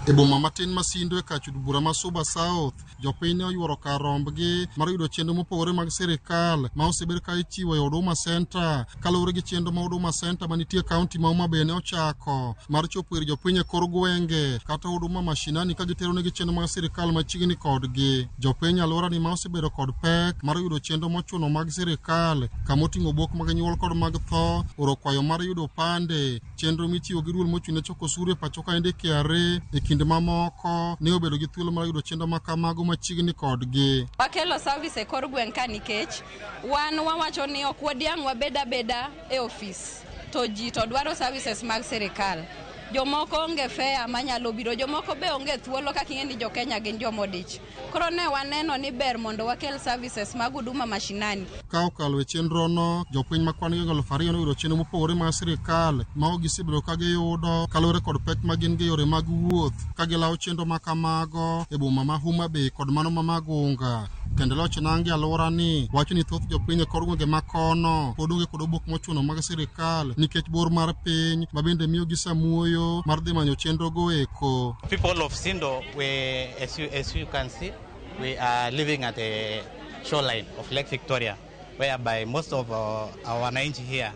Speaker 5: E boma matin ma Sindo e kach od bura ma Suba South, jopiny ne oyuoro kar rombgi mar yudo chenro mopogore mag sirikal ma osebed ka ichiwo e Huduma Center kaluwore gi chenro ma Huduma Center manitie e kaunti ma Homa Bay ne ochako mar chopo ir jopiny e kor gwenge kata Huduma mashinani ka gitero negi chenro mag sirikal machiegni kodgi. Jopiny alworani ma osebedo kod pek mar yudo chenro mochuno mag sirikal kamoting'o obok mag nyuol kod mag tho, oro kwayo mar yudo opande, chenro michiwo gi duol mochung' ne choko osuru e pacho kaendi KRA e kinde mamoko ne obedo gi thuolo mar yudo chenro ma kamago machiegni kodgi.
Speaker 13: Wakelo service e kor gweng' ka nikech wan wawacho ni ok wadiang' wabed abeda e ofis to ji to dwaro services mag sirikal. Jomoko onge fare manyalo biro, jomoko be onge thuolo kaka ing'e ni jo Kenya gin jomodich. Koro ne waneno ni ber mondo wakel services mag Huduma mashinani.
Speaker 5: Ka okalo e chenrono, jopiny ma kwan gi 2,000 noyudo chenro mopogore mag sirikal ma ok gisebedo ka giyudo kaluwore kod pek ma gin gi yore mag wuoth ka gilawo chenro ma kamago e boma ma Homa Bay kod mano ma Magunga. Kendo loch nangi alworani wacho ni thoth jopiny e kor gwenge ma kono pod onge kod obok mochuno mag sirikal nikech bor mar piny ma bende miyo gi samuoyo mar dhi manyo chenro go eko.
Speaker 14: People of Sindo, we, as you can see, we are living at the shoreline of Lake Victoria, whereby most of our wananchi here,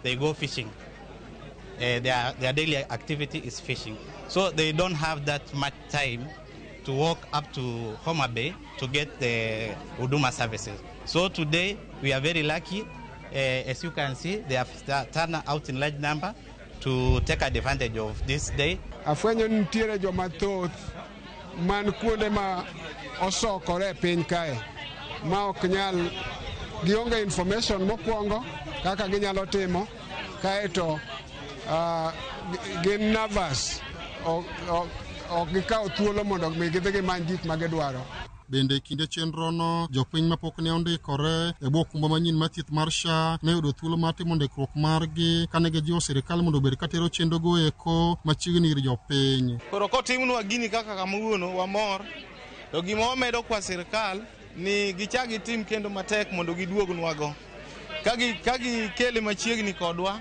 Speaker 14: they go fishing. Their daily activity is fishing. So they don't have that much time to walk up to Homa Bay to get the Huduma services. So today we are very lucky. As you can see, they have turned out in large number to take advantage of this day.
Speaker 16: Afwenyo nitiere joma thoth man kuonde ma osokore e piny kae ma ok nyal, gionge information mokwongo kaka ginyalo timo, kaeto gin nervous, ok gikawo thuolo mondo mi gidhi gimany gik ma gidwaro.
Speaker 5: Bende e kinde chenrono, jopiny mapok ne ondikore e bwo okumba manyien mar thieth mar SHA ne oyudo thuolo mar timo ndikruok margi kane gijiwo sirikal mondo obed ka tero chenro go eko machiegni ir jopiny.
Speaker 24: Koro kotimnwa gini kaka kawuono wamor, to gima wamedo kwa sirikal ni gichak gitim kendo matek mondo giduognwago. Ka gikele machiegni kodwa,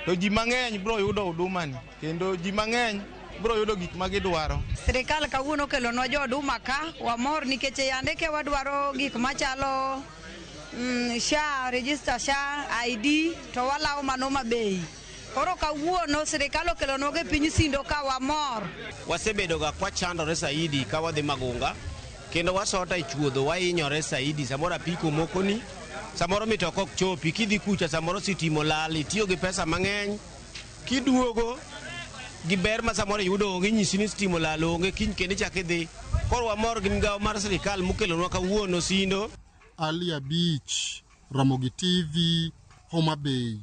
Speaker 24: to ji mang'eny biro yudo huduma ni, kendo ji mang'eny biro yudo gik ma gidwaro.
Speaker 25: Sirikal kawuono okelonwa jo Huduma ka, wamor nikech yande ke wadwaro gik machalo
Speaker 2: SHA register SHA ID to walawo mano Homa Bay. Koro kawuono sirikal okelonwa e piny Sindo ka wamor.
Speaker 15: Wasebedo ga kwachandore saidi ka wadhi Magunga kendo wasota e chuodho wahinyore saidi samoro apiko mokoni samoro mitoka ok chopi kidhi kucha samoro sitima olal itiyo gi pesa mang'eny kiduogo gi ber ma samoro iyudo onge inyisi ni sitima olal onge kiny kendo ichak idhi koro wamor gi migawo mar sirikal mokelonwa kawuono Sindo.
Speaker 5: Ali Abich, Ramogi TV, Homa Bay.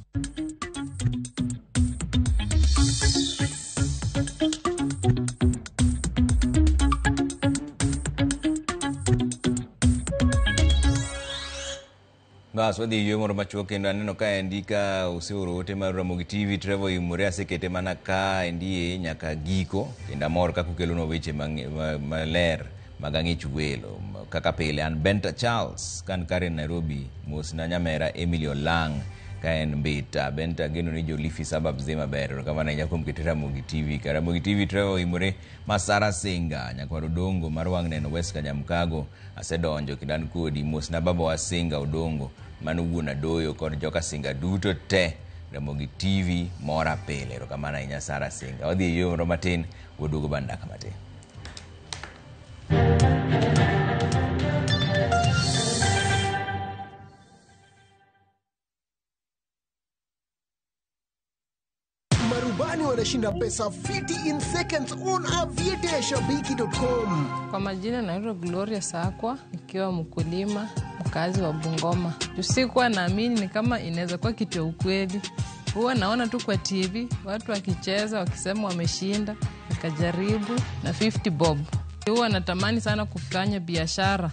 Speaker 9: Bas wadhi yweyo moro machuok kendo aneno ka endi ka oseoro ote mar Ramogi TV Trevor Imore asekete mana ka endi nyaka giko kendo amor kaka ukelonwa weche maler mag ang'ich welo kaka pile an Benta Charles kan kare Nairobi mosna nyamera Emily Olang ka en Mbita Benta ageno ni jolifi suburbs dhi maber erokamano ahinya kuom kete Ramogi TV ka Ramogi TV Trevor Imore Masara Singa nyakwar Odongo mar wang' neno West Kanyamkago asedonjo kendo an kodi mosna baba wa Singa Odongo mano wuon Adoyo kod joka Singa duto te Ramogi TV mora pile erokamano ahinya Sara Singa wadhi e yo moro matin waduogo bang' dakika matin.
Speaker 17: Marubani wanashinda pesa fiti in seconds on aviateashabiki.com.
Speaker 23: Kwa majina naitwa Gloria Sakwa, nikiwa mkulima mkazi wa Bungoma. Sikuwa naamini ni kama inaweza kuwa kitu ya ukweli. Huwa naona tu kwa TV watu wakicheza wakisema wameshinda, nikajaribu na 50 bob. Huwa natamani sana kufanya biashara.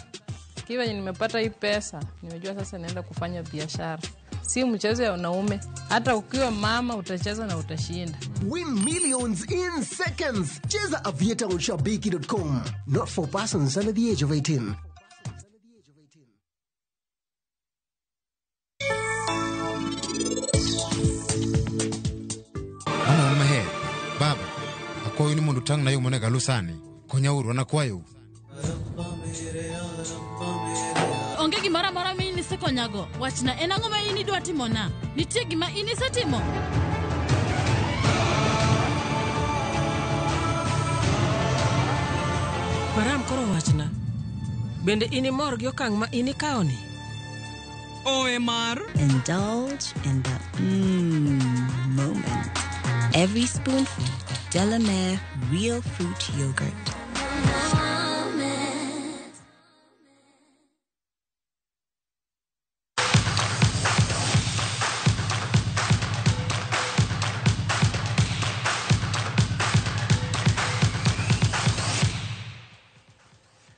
Speaker 23: Kiwa nimepata hii pesa, nimejua sasa naenda kufanya biashara. Si mchezo ya wanaume, hata ukiwa mama utacheza na utashinda.
Speaker 17: Win millions in seconds. Cheza Aviator on shabiki.com. Not for persons under the age of 18.
Speaker 25: Mama maher, baba, akwayo ni mondo utang'na yo monego alu sani. Konyauru, an akwayou.
Speaker 26: Onge gimoro amora ma in isekonyago. Wachna en ang'o ma in idwa timona? Nitie gima in isetimo?
Speaker 27: Maram koro wachna. Bende in imor gi okang' ma in ikawoni?
Speaker 28: Owe mar.
Speaker 29: Indulge in the moment. Every spoonful of Delamere real fruit yogurt.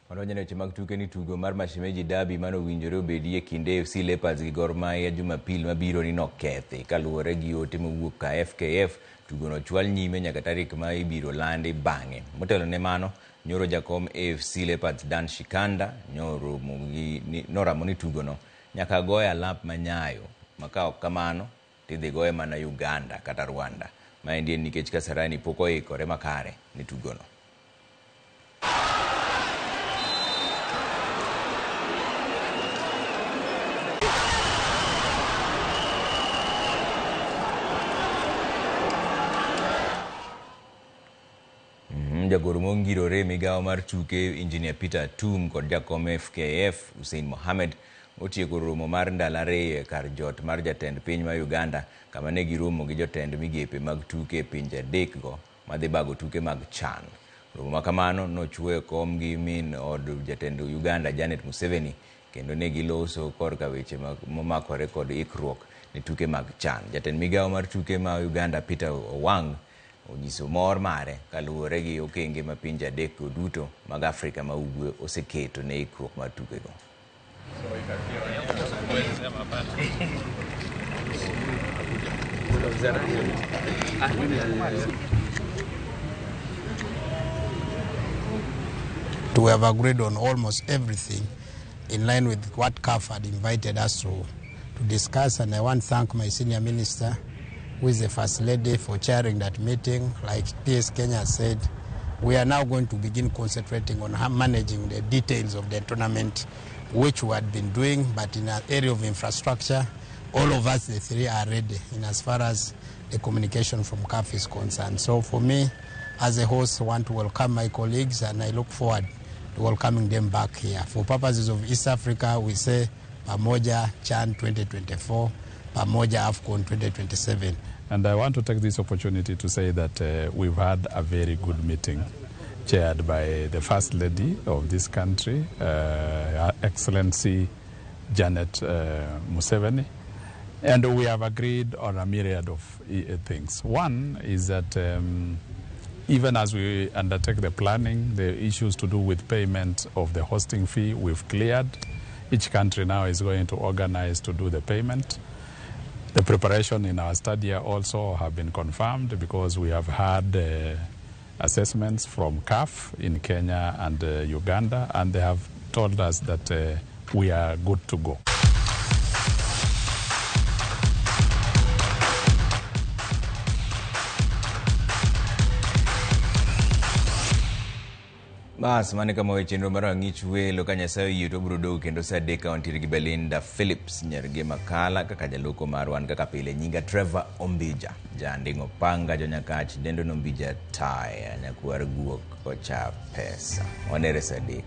Speaker 9: Wadonjo e weche mag tuke ni tugo mar Mashemeji Derby mane owinjore obedie kind AFC Leopards gi Gor Mahia Jumapil mabiro ni nokethi kaluwore gi ote mowuok ka FKF. Tugono ochwal nyime nyaka tarik ma ibiro landi bang'e. Motelo ne mano, nyoro jakom AFC Leopards Dan Shikanda noramo ni tugono nyaka goye alap manyayo ma ka ok kamano tidhi goye mana Uganda kata Rwanda. Maendi en nikech Kasarani pok oikore makare ne tugono. Jagoro mongirore migawo mar tuke Engineer Peter Tum kod jakom FKF Hussein Mohamed otieko romo mar ndalo ariyo e kar jot mar jatend piny ma Uganda kama ne giromo gi jotend migepe mag tuke e pinje adek go madhi bago tuke mag CHAN. Romo ma kamano nochuoyo kom gi min od jatend Uganda Janet Museveni kendo ne giloso korka weche momakore kod ikruok ne tuke mag CHAN. Jatend migawo mar tuke ma Uganda Peter Owang onyiso mor mare kaluwore gi okenge ma pinje adek go duto mag Afrika ma Ugwe oseketo ne ikruok mar tukego.
Speaker 30: We have agreed on almost everything in line with what CAF had invited us to discuss, and I want to thank my senior minister, who is the First Lady, for chairing that meeting. Like PS Kenya said, we are now going to begin concentrating on managing the details of the tournament which we had been doing, but in an area of infrastructure, all of us, the three, are ready in as far as the communication from CAF is concerned. So for me, as a host, I want to welcome my colleagues, and I look forward to welcoming them back here. For purposes of East Africa, we say Pamoja Chan 2024, Pamoja AFCON 2027.
Speaker 3: And I want to take this opportunity to say that we've had a very good meeting chaired by the First Lady of this country, Her Excellency Janet Museveni. And we have agreed on a myriad of things. One is that even as we undertake the planning, the issues to do with payment of the hosting fee, we've cleared. Each country now is going to organize to do the payment. The preparation in our stadia also have been confirmed because we have had assessments from CAF in Kenya and Uganda, and they have told us that we are good to go.
Speaker 9: Bas, mane kama weche chenro mar ang'ich welo ka Nyasaye oyie to wabiro duogo kendo saa 3 ka wantiere gi Belinda Phillips nyar Makala kaka jaloko marwa. An kaka pile nyinga Trevor Ombija, janding'o panga jonyakach dendo Nombija taya nyakwar guok ocha pesa. Wanere saa 3.